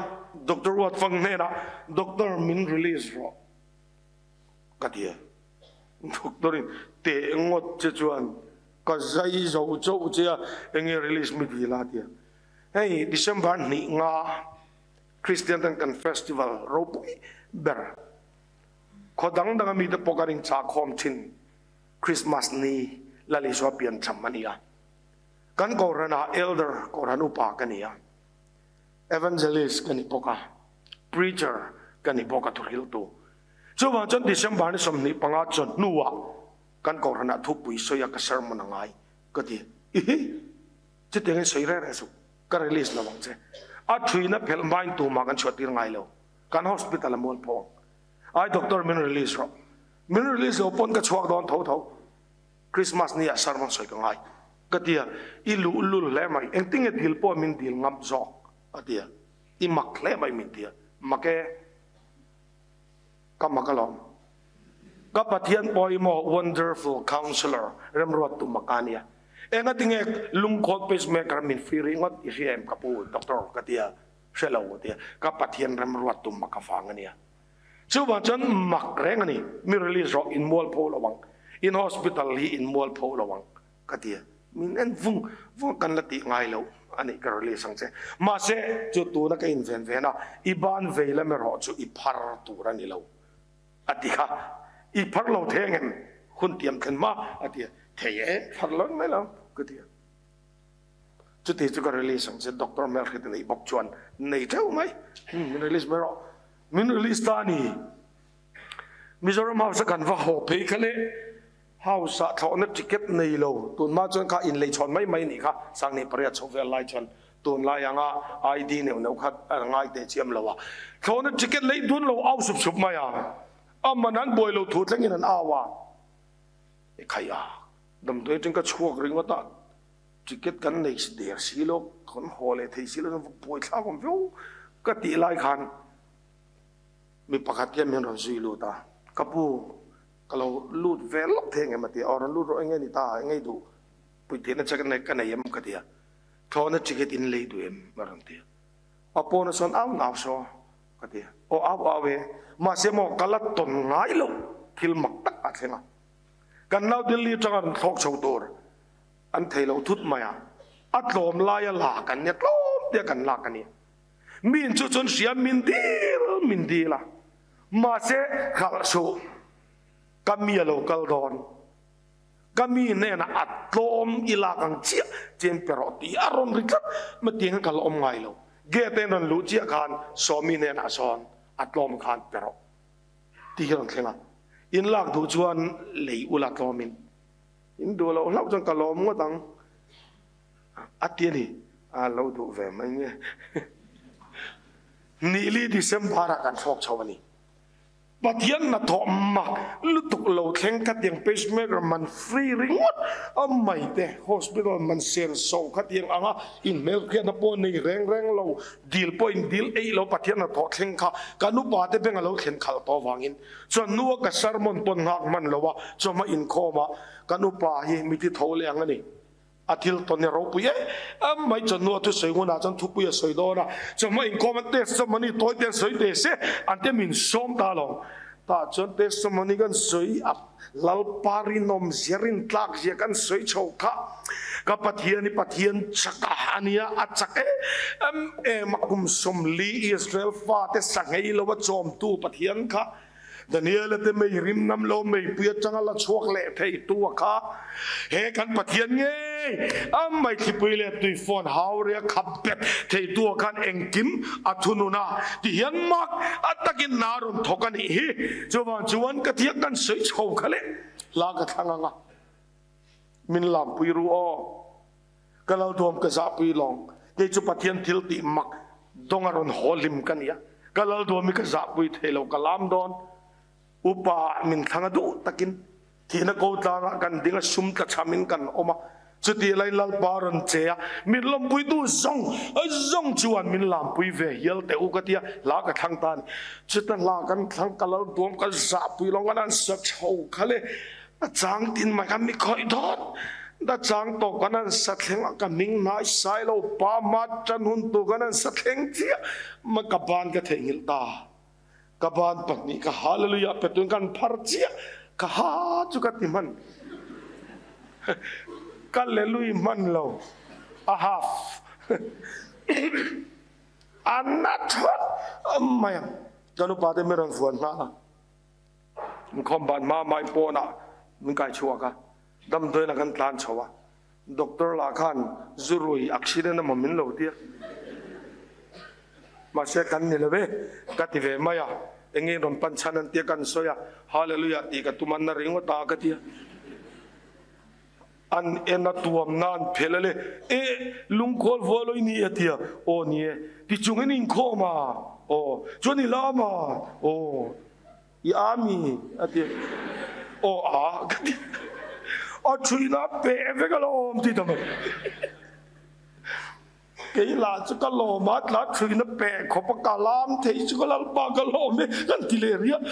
Doctor Ruatfang hnenah Doctor min release rawh. Ka ti a. Doctor in teh ngawt che chuan ka zai zo chauh che a, enge release mi dil a ti a. Hei December hnih nga Christian ten kan festival ropui ber khaw dang dang a mite pawh kan inchahkhawm thin Christmas ni Lal Isua piancham a ni a. Kan Kohhranah Elder Kohhran upa ka ni a, Evangelist ka ni bawk a, Preacher ka ni bawk a thuhriltu. Chuvang chuan December ni 25 chuan hnuah kan Kohhranah thupui sawi a ka sermon a ngai ka ti. Ihi! Chutiangin sawi reng reng suh, ka release lo ang che. A thuina phelh hmain tumah kan chhuah tir ngai lo. Kan hospital a mual pawh ang. Ai doctor min release rawh. Min release lo pawn ka chhuak dawn tho tho. Christmas ni ah sermon sawi ka ngai ka ti a. I luhlul hle mai. Engtinge dil pawh min dil ngam zawk a ti a. I mak hle mai min ti a. Mak e. Ka mak alawm. Ka Pathian pawimawh Wonderful Counselor remruat tu mak a nia. Enga tinge lungkhawl pacemaker min free rih ngawt i hria em ka pu doctor ka tia hre lo ka tia ka Pathian remruat tu mak avang a nia. Chuvang chuan mak reng a ni mi release rawh in mual pho lo ang in hospital hi in mual pho lo ang ka ti a, min en vung vung kan la tih ngai loh a nih ka release ang che. Mahse, chu tuna ka inven ven a, i ban vei lam erawh chu i phar tur a ni lo a ti kha. I phar lo thei angem? Hun tiam thlen hma a ti a, thei e, phar lo mai lo ka ti a. Chuti chu ka release ang che, doctor hmelhriat a neih bawk chuan nei teuh mai, min release mai rawh. Min release ta a ni. Mizoram House a kan va haw phei kha le. House ah thlawhna ticket nei lo tun hma chuan kha inlei chhawn mai mai nih kha sanghnih pariat chho vel lai chuan tunlai anga ID neuh neuh kha a ngai teh chiam lo a, thlawhna ticket lei dun lo au sup sup mai a, a man an buai lo thu thlengin an au a, e khai a, damdawi atang ka chhuak ringawt a, ticket kan nei der si lo, kan haw leh thei si lo chuan va buai thlak awm viau ka tih lai khan mi pakhat hian min rawn zui lut a, ka pu Ka lo lut ve lawk thei engem a ti a, aw rawn lut rawh enge ni ta, enge i duh puitihna che ka nei em ka ti a, thlawhna ticket in lei duh em a rawn ti a, a pawna chuan au nau saw ka ti a, aw au au e, mahse maw ka la tawn ngai loh thil mak tak a thleng a, kan nau Delhi atanga rawn thlawk chho tur an thei lo thut mai a, a tlawm laia la kan nia tlawm tia kan lak a nia, min chu chuan hria min dil min dil a. Mahse, hralh suh, ka mi a lo kal dawn. Ka mi hnenah a tlawm i lak ang chiah chen pe rawh tih a rawn ri tlat. Matiang ka la awm ngai lo. Gate in rawn luh chiah khan Sawmi hnenah sawn a tlawm khan pe rawh tih hi rawn thleng a. In lak duh chuan lei ula tlawmin. In duh loh hlauh chuan ka lawm ngawt ang a ti a ni. A lo duh ve mai nge. Nili December ah kan thlawk chho a ni. Pathian hnathawh mak lutuk lo thleng khatiang pacemaker man free ringawt a mai te hospital man sen so khatiang anga inhmelhriatna pawh nei reng reng lo dil pawh in dil eih lo Pathian hnathawh thleng kha kan upa te beng a lo thlen khalh tawh avangin chuan hnua ka sermon pawn nghak hman lo a chawhma inkhawm ah kan upa hi mithi tho leh ang a ni. A thil tawn hi a ropui em em mai, chawhnu a thusawi hunah chuan thupui a sawi dawn a, chawhma inkhawm a testimony tawi te an sawi teh se, an te min sawm ta lo. Tah chuan testimony kan sawi a, Lalpa rinawm zia, rintlak zia kan sawi chho kha, ka Pathian hi Pathian chak a ania, a chak em em a, kum 40 Israel fate sanghei lo a chawmtu Pathian kha, Daniela te mei rim ngam lo meipui atanga la chhuak leh thei tu a kha. He kan Pathian ngei a maithlipui leh tuifawn hauria khap bet thei tu a khan engkim a thunun a ti hian mak a takin na rawn thawk a nih hi. Chuvang chuan ka thiak kan sawi chho kha leh hla ka thlang ang a, min lampui ru aw. Ka lo duam ka zahpui lawng. Kei chu Pathian thil tih mak dawng a rawn haw hlim ka nia. Ka lal duam hi ka zahpui thei lo, ka lam dawn. Upa min thlang a duh takin thihna ko tlangah kan ding a, sum tla chhamin kan awm a. Chutih lai Lalpa rawn che a, min lawmpuitu zawng zawng chuan min lampui ve hial teh u ka tia, hla ka thlang ta a ni. Chuta hla kan thlang ka lal duam ka zahpui lawng an an sa chho kha le. A chang tin mai kha mi khawih dawt da chang tawh kan an sa thleng a, ka hming hnai sai lo pa ma tan hun tu kan an sa thleng chiah ma ka ban ka theihnghilh ta ka ban pahnih ka hallelujah pe tun kan phar chiah ka ha chu ka ti hman ka lelui hman lo a half a na thawt mai a kan upa te mi rawn vuan nghal a. Inkhawm ban hma mai pawnah min kai chhuak a, damdawiin kan tlan chho a, doctor lah khan zu rui accident emaw min lo tia, mahse kan ni lo e ka ti ve mai a, eng nge rawn pan chhan an tia kan sawi a, hallelujah tih ka tum an na ringawt a ka tia, an en a tuam na an phelh a le, e lungkhawl vual awi ni e tia, aw ni e tichungin inkhawm a, aw chuan i lam a, aw. I a mi? A ti. Aw a ka ti. A thuina pe vek a lo awm ti ta mai. Kei lah chu ka lawm a, tla thuina pe khawp a ka lam thei chu ka lalpa ka lawm e kan ti leh riah.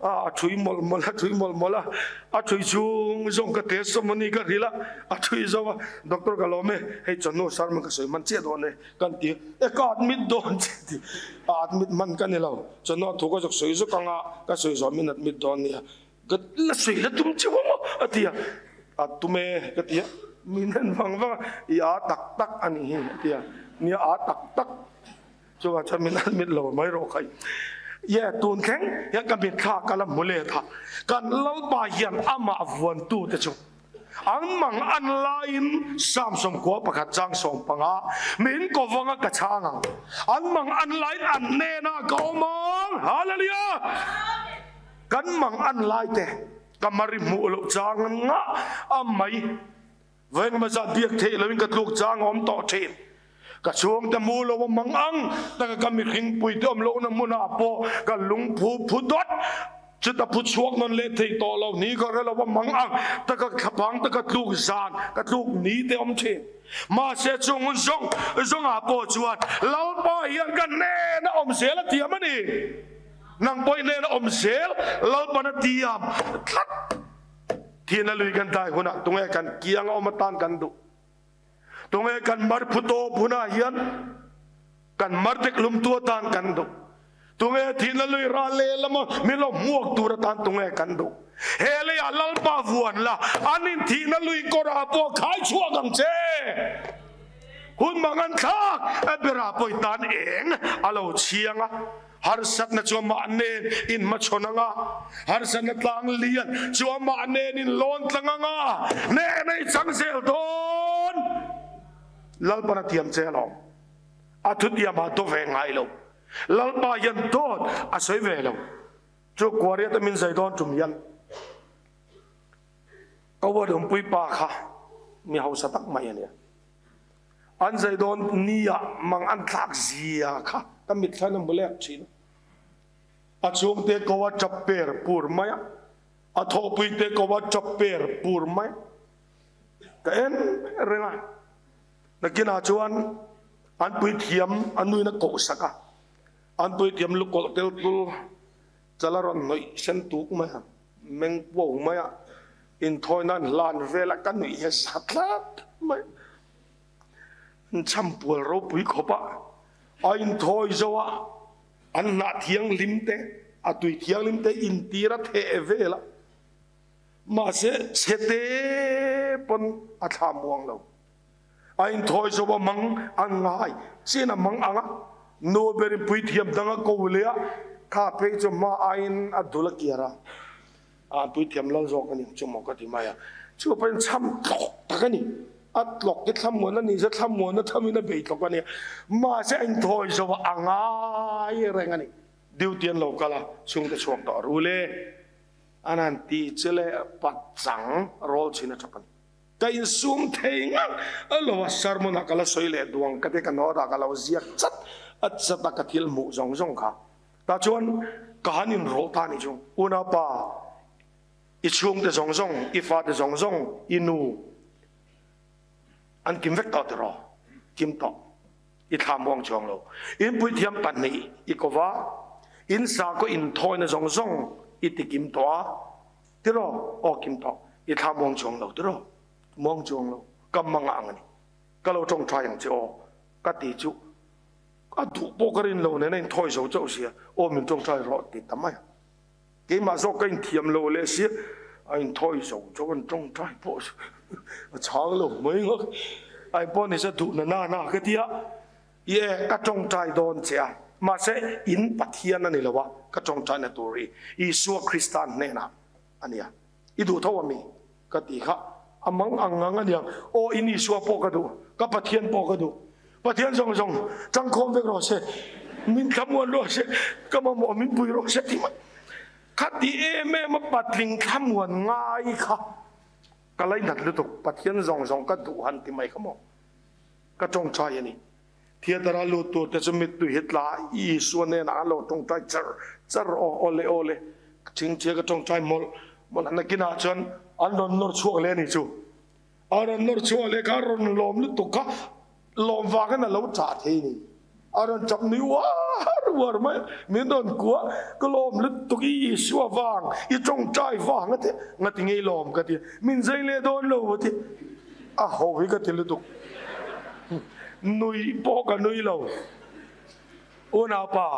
A thui mawlh mawlh a, thui mawlh mawlh a, a thui chhung zawng ka testimony ka hrilh a, a thui zo a, doctor ka lawm e, hei chawhnu sermon ka sawi hman chiah dawn e. Kan ti e ka admit dawn che ti a admit hman ka ni lo chuan thu ka zawk sawi zawk anga ka sawi zawh min admit dawn nia ka la sawi la tum cheu ang aw a ti a a tum e ka ti a min en vang vang a i a tak tak a ni hi a ti a nia a tak tak chuvang chuan min admit lo mai rawh khai ye tun thleng hian ka mitthla ka la hmu let a kan Lalpa hian amah vuantu te chu An mang an laiin Psalm 11 chang 15 min ko vanga ka chhang ang. An mang an laiin an hnenah ka awm ang. Hallelujah! Kan mang an lai te Ka mari hmuh loh chang ngah a mai. Vawi engemaw zat biak theih loin ka tluk chang a awm tawh thin. Ka chhungte mu lo a mang ang taka ka mihringpui te awm lohna hmunah pawh ka lungphu phu dawt. Chuta phu chhuak nawn leh thei tawh lo ni ka hre lo a mang ang taka thlapang taka tluk zan ka tluk ni te awm thin. Mahse chung hun zawng zawngah pawh chuan Lalpa hian ka hnena awm zel a tiam a ni. Nang pawh i hnena awm zel Lalpan a tiam tlat. Thihna lui kan tlai hunah tunge kan kiang a awm atan kan duh? Tunge kan mar phu tawp hunah hian kan mar dek lumtu atan kan duh? Tunge thihna lui ral lehlama min lo hmuak tur atan tunge kan duh? He leiah Lalpa vuan la, an in thihna lui kawrah pawh khai chhuak ang che. Hun mang an thlak, a berah pawh i tan eng a lo chhiang a. Harsatna chu amah nen in hmachhawn ang a, harsatna tlang lian chu amah nen in lawn tlang ang a, hnehna i chang zel dawn. Lalpan a thiam che alawm. A thutiamah a daw ve ngai lo. Lalpa hian dawt a sawi ve lo. Chu Kuariata min zai dawn tum hian ka uadawmpui pa kha mi hausa tak mai a nia. An zai dawn nia mang an thlak zia kha ka mitthlan a hmu lek thin a. A chhungte ko a tap per pur mai a, a thawhpuite ko a tap per pur mai a. Ka en reng a, nakinah chuan an puithiam a nuin a koh sak a, an puithiam lukawlh tel tul chala rawn hnawih sen tuk mai a, meng puau mai a, inthawi nan hlan vel a ka nuih hi a za tlat mai. An chhampual ropui khawp a, a inthawi zo a, an hnah thianghlim te, a tui thianghlim te intir a theh vel a, mahse chhe te pawn a thla muang lo. A inthawi zo a mang a ngai chin a mang ang a, nu berin puithiam dang a ko leh a, kha phei chu hma aiin a dul a kiar a, A puithiam lo zawk a ni chu maw ka ti mai a, chu pawhin chham tlawk tak a ni. A tlawk hi thlamuan a ni se thlamuan a thamin a bei tlawk a ni a, mahse a inthawi zo a, a ngai reng a ni. Duty an lo kal a, chhungte chhuak tawh ru le, an han ti che le pachang rawl chhin a tap a ni. Ka insum thei ngang a lo a, sermon ah ka la sawi leh duang ka ti, ka note ah ka lo ziak chat a chat a ka thil hmuh zawng zawng kha. Tah chuan ka han inrawlh ta nih chu, Unaupa, i chhungte zawng zawng, i fate zawng zawng, i nu an kim vek tawh tiraw? Kim tawh. I thla muang chuang lo. In puithiam pahnih i ko va, in sakhaw inthawina zawng zawng i ti kim tawh a, tiraw? Aw kim tawh. I thla muang chuang lo tiraw? Muang chuang lo. Ka mangah ang a ni. Ka lo tawngtai ang che aw, ka ti chu. A duh pawh ka rin lo nen a inthawi zo chauh sia, aw min tawngtai rawh ti ta mai a. Keimah zawk ka inthiam lo leh sia, a inthawi zo chauh an tawngtai pawh a chhang lo mai ngawt. Ai pawh ni se duh na na na ka ti a, i e ka tawngtai dawn che a, mahse in Pathian a ni lo a, ka tawngtai na tur hi Isua Krista hnenah a nia, i duh tho ami ka ti kha a mang ang ngang a niang, aw in Isua pawh ka duh, ka Pathian pawh ka duh, Pathian zawng zawng changkhawm vek rawh se, min thlamuan rawh se, ka mamawh min pui rawh se ti mai. Kha ti em em a patling thlamuan ngai kha ka lainat lutuk, Pathian zawng zawng ka duh han ti mai kha maw ka tawngtai a ni. Theatre a lut tur te chu mittui hi tla Isua nen ah an lo tawngtai char char aw awle awle thingthia ka tawngtai mawlh mawlh a nakinah chuan an rawn nawr chhuak leh a ni chu. A rawn nawr chhuah leh kha a rawn lawm lutuk kha lawm vangin a lo chah thei ni. A rawn chap nui uar uar mai a, min rawn kuah ka lawm lutuk i Isua vang, i tawngtai vang a ti, ngati ngei lawm ka ti, min zai leh dawn lo a ti, a ho hi ka ti lutuk. Nui pawh ka nui lo. Unaupa,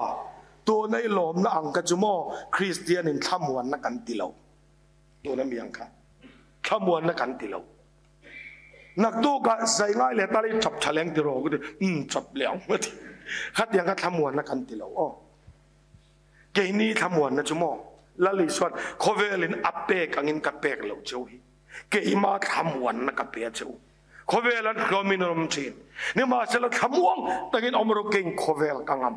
tuna i lawmna ang ka chu maw Kristian in thlamuanna kan ti lo. Tuna mi ang kha thlamuanna kan ti lo. Naktukah zai ngai leh tal i chap tha leng ti rawh ka ti, umm chap leh ang ka ti. Khatiang kha thlamuanna kan ti lo aw. Keini thlamuanna chu maw Lal Isuan khawvelin a pek angin ka pek loh cheu hi. Keima thlamuanna ka pe a cheu. Khawvel an hlawmin an awm thin. Nimahsela thlamuang takin awm rawh keiin khawvel ka ngam.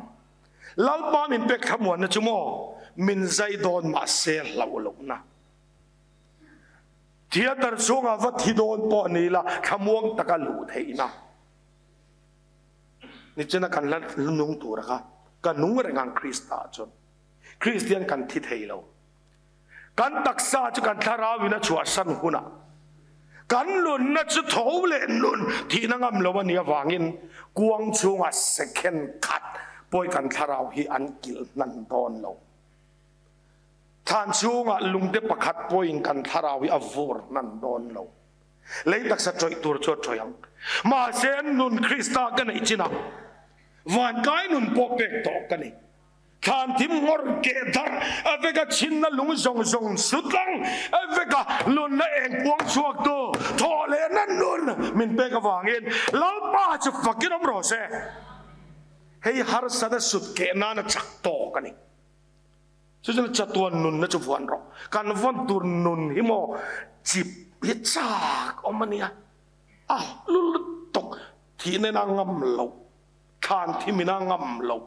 Lalpa min pek thlamuanna chu maw min zai dawn mahse hlauh lohna. Theatre chhunga va thi dawn pawh ni la thlamuang taka luh theihna. Nichina kan la nung tura kha ka nung reng ang Krista chuan. Kristian kan thi thei lo. Kan taksa chu kan thlarau in a chhuahsan hunah kan nunna chu tho leh nun thihna ngam lo a nih avangin kuang chhungah second khat pawi kan thlarau hi an kilh hnan dawn lo. Thlan chhungah lungte pakhat pawhin kan thlarau hi a vur hnan dawn lo. Lei taksa ṭawih tur chu a ṭawih ang. Mahse nun Krista ka neih chinah vankai nun pawh pek tawh ka ni. Thlan thim ngawr keh darh a veka chhinna lung zawng zawng sutlang a veka lunna eng puang chhuaktu thawh lehna nun min pek avangin Lalpa chu fakin awm rawh se. Hei harsatna sut keh nana chak tawk a ni. Chu chuan chatuan nunna chu vuan rawh. Kan vawn tur nun hi maw chip hi chak awm a nia. A hlu lutuk thihna in a ngam loh, thlan thim in a ngam loh.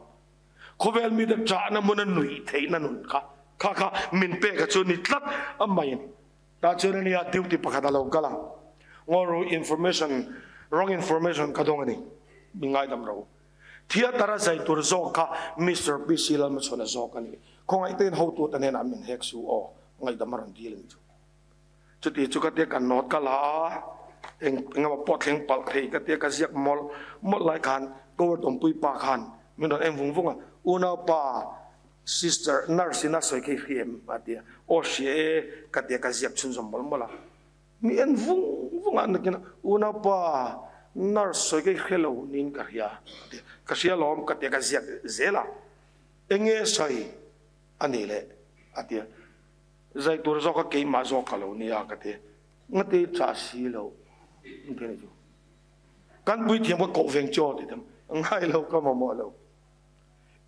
Khawvel mite ṭahna hmuna nuih theihna nun kha kha kha min pek a chu ni tlat a mai a ni. Tah chuan a nia duty pakhat a lo kal a, ngaw information, wrong information ka dawng a ni, min ngaidam ro. Theatre a zai tur zawk kha Mister PC Lalmachhuana zawk a ni. Khawngaih tein hotute hnenah min hek su aw, ngaihdam a rawn dil a ni chu. Chuti chu ka tia ka note ka la a, eng engemaw pawh thleng palh thei ka tia ka ziak mawlh mawlh lai khan Coward awmpui pa khan min rawn en vung vung a, Unaupa, sister, nurse in a sawi kha i hria em? a ti a, Aw hria e ka tia ka ziak chhunzawm mawlh mawlh a. Mi en vung vung a nakin a, Unaupa, nurse sawi kha i hria lo niin ka hria a ti a, Ka hria alawm ka tia ka ziak zel a, Enge sawi a nih le? a ti a. Zai tur zawk a keimah zawk ka lo nia ka ti. Ngati chah si lo an ti a ni chu. Kan puithiam ka koh veng chaw ti tam ngai lo ka mamawh lo.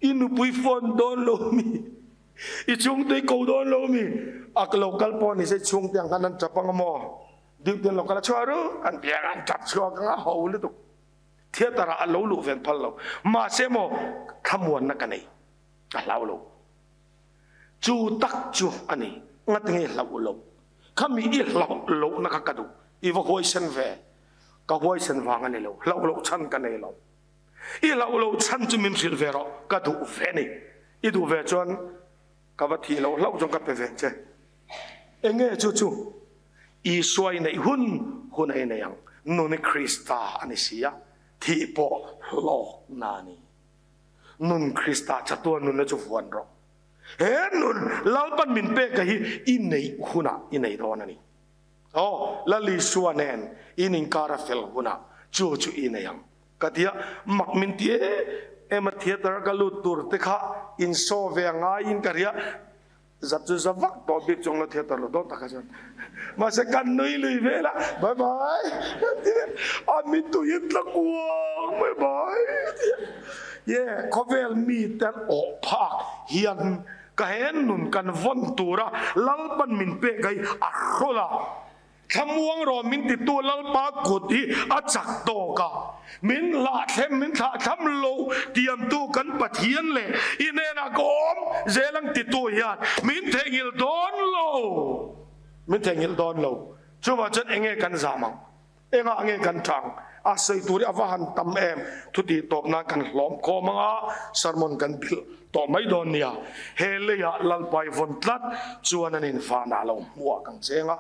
I nupui phone dawn lo mi? I chhungte i ko dawn lo mi? A lo kal pawh ni se chhungte ang khan an tap ang maw? Duty an lo kal a chhuah ru an ti ang an tap chhuak ang a ho lutuk. Theatre ah a lo luh ven phal lo. Mahse maw thlamuanna ka nei ka hlau lo. Chu tak chu a ni, ngatinge hlauh loh? Khami i hlauh lohna kha ka duh, i va huaisen ve. Ka huaisen vang a ni lo, hlauh loh chhan ka nei lo. I hlauh loh chhan chu min hrilh ve rawh, ka duh ve a ni. I duh ve chuan ka va thih loh hlauh chuan ka pe ve ang che. Enge chu chu? Isua i neih hun hun a i nei ang. Nun i Krista a ni si a, thih pawh hlawkna a ni. Nun Krista chatuan nunna chu vuan rawh. He nun Lalpan min pek a hi i neih hunah i nei dawn a ni. Aw, Lal Isua nen in inkar a fel hunah chu chu i nei ang. Ka ti a, mak min ti em em a theatre ka lut tur te kha in saw ve a ngaiin ka ria. Zat chu za vak tawh bik chuang lo theatre lo dawn takah chuan. Mahse kan nui lui vel a, bye bye kan ti vel a, a mituiin tla kuang bye bye a ti a. Ye khawvel mite an awh phak hian ka he nun kan vawn tura Lalpan min pek hi a hrawlh a. Thlamuang rawh min titu Lalpa kut hi a chak tawk a, min hlahthlem min thlahthlam lo tiamtu kan Pathian leh i hnenah ka awm zel ang titu hian min theihnghilh dawn lo, min theihnghilh dawn lo. Chuvang chuan enge kan zam ang? Engah nge kan tang? A sawi tur hi a va han tam em? Thutih tawp nan kan hlawm khawm ang a, sermon kan bilh tawh mai dawn nia. He leiah Lalpa i vawn tlat chuan an invanah lo hmuah kang cheng a.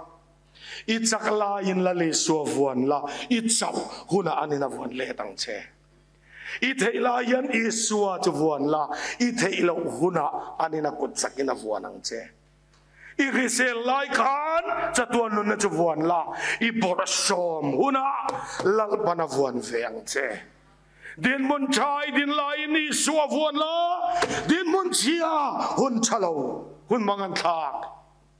I chak laiin Lal Isua vuan la, i chauh hunah an in a vuan let ang che. I theih lai hian Isua chu vuan la, i theih loh hunah an in a kut chakin a vuan ang che. I hrisel lai khan chatuan nunna chu vuan la, i bawrh sawm hunah Lalpan a vuan ve ang che. Dinhmun tha i din laiin Isua vuan la, dinhmun chhia hun tha lo, hun mangan thlak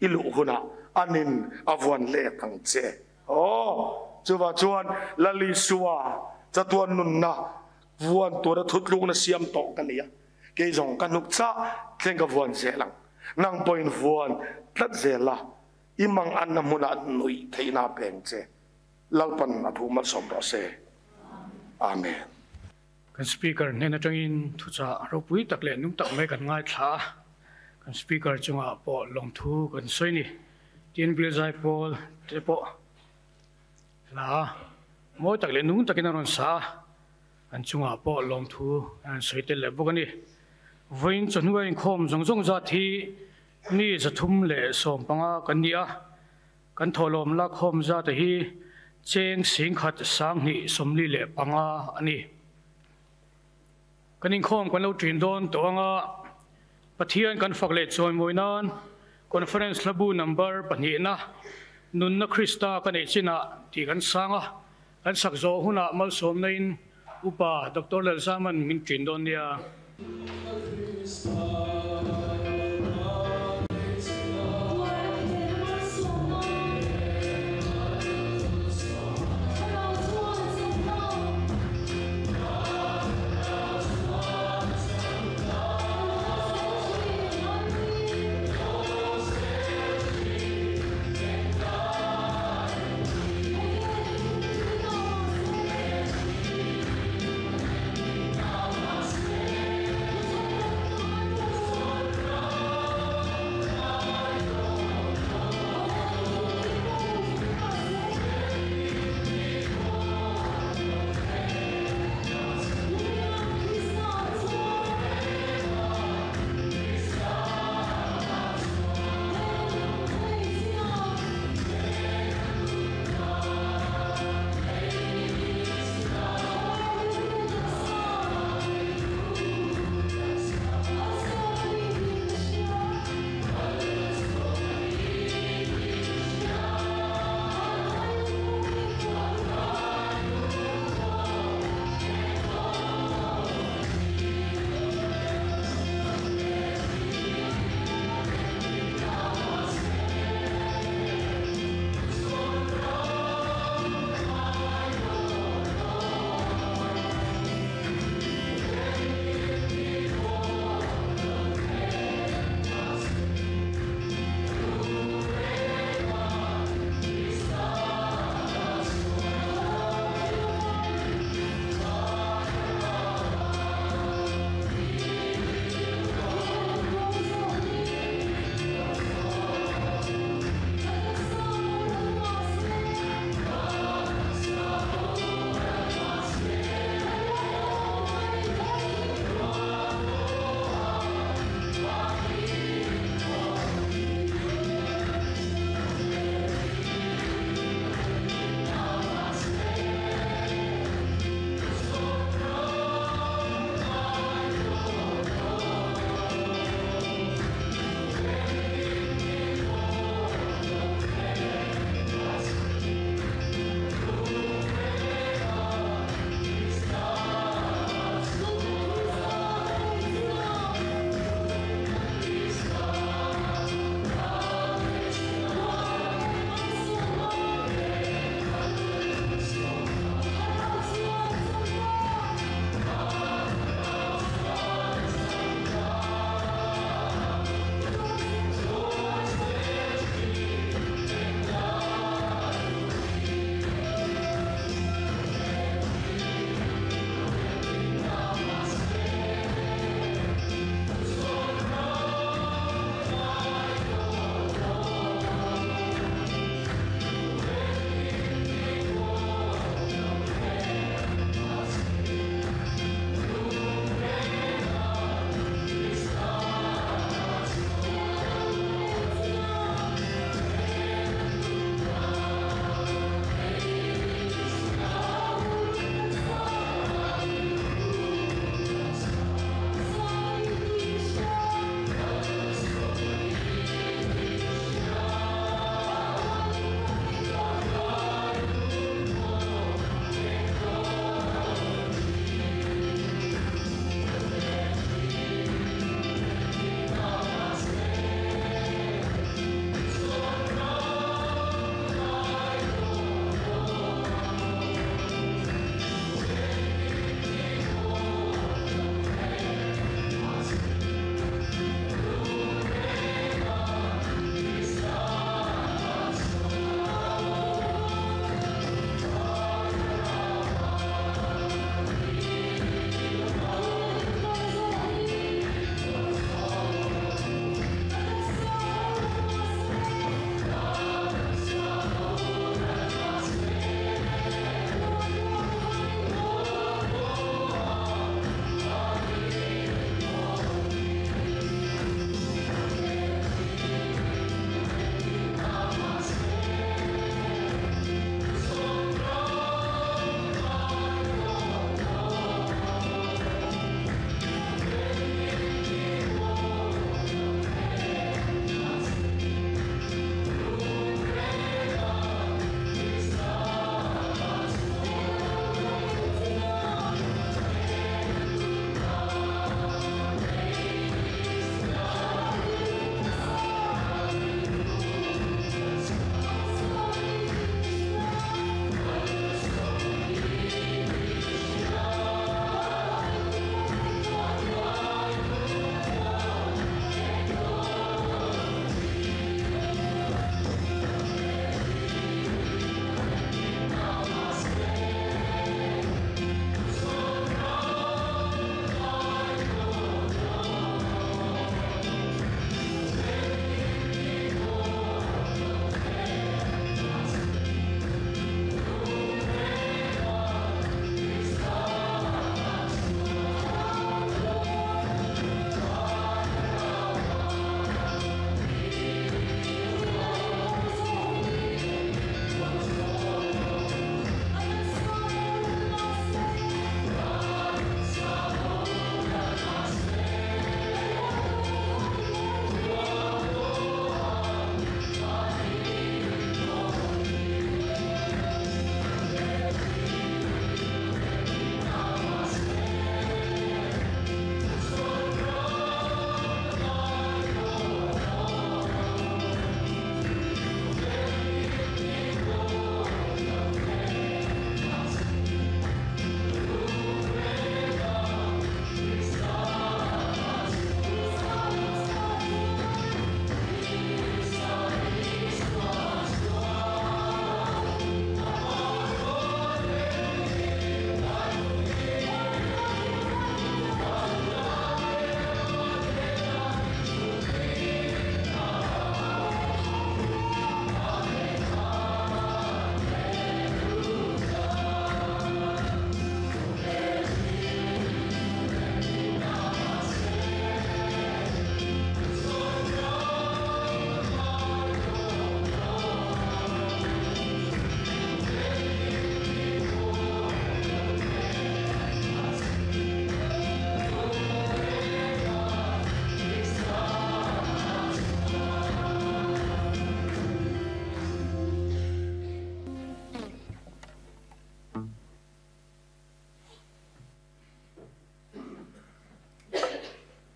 i luh hunah anin a vuan let ang che. Aw, chuvah chuan Lal Isua chatuan nunna vuan tura thutlukna siam tawh ka ni a, kei zawng ka hnuk chah thleng ka vuan zel ang. Nang pawhin vuan tlat zel la, i mang anna hmunah nuih theihna a peng che. Lalpan a thu malsawm rawh se. Amen. Kan Speaker hnen atangin thuchah ropui tak leh nung tak mai kan ngaithla a, kan Speaker chungah pawh lawmthu kan sawi ni. Tin Bial Zaipawl te pawh hla mawi tak leh nung takin a rawn sa a, an chungah pawh lawmthu a rawn sawi tel leh bawk a ni. Vawiin chawhnu a inkhawm zawng zawng zat hi mi 315 kan ni a, kan thawhlawm lakkhawm zat hi cheng 10,000 25 a ni. Kan inkhawm kan lo ṭin dawn tawh anga Pathian kan fak leh chawimawi nan Conference hlabu number pahnihna Nunna Krista ka neih chinah tih kan sang a, kan sak zawh hunah malsawmna in Upa Doctor Lalzaman min ṭin dawn nia.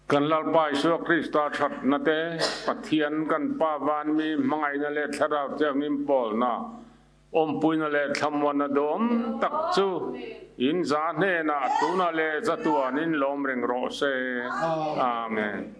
Kan Lalpa Isua Krista thatna te, Pathian kan Pa van mi hmangaihna leh Thlarau Thianghlim pawlna, awmpuina leh thlamuanna duhawm tak chu in za hnenah tuna leh zatuanin lawm reng rawh se. Amen.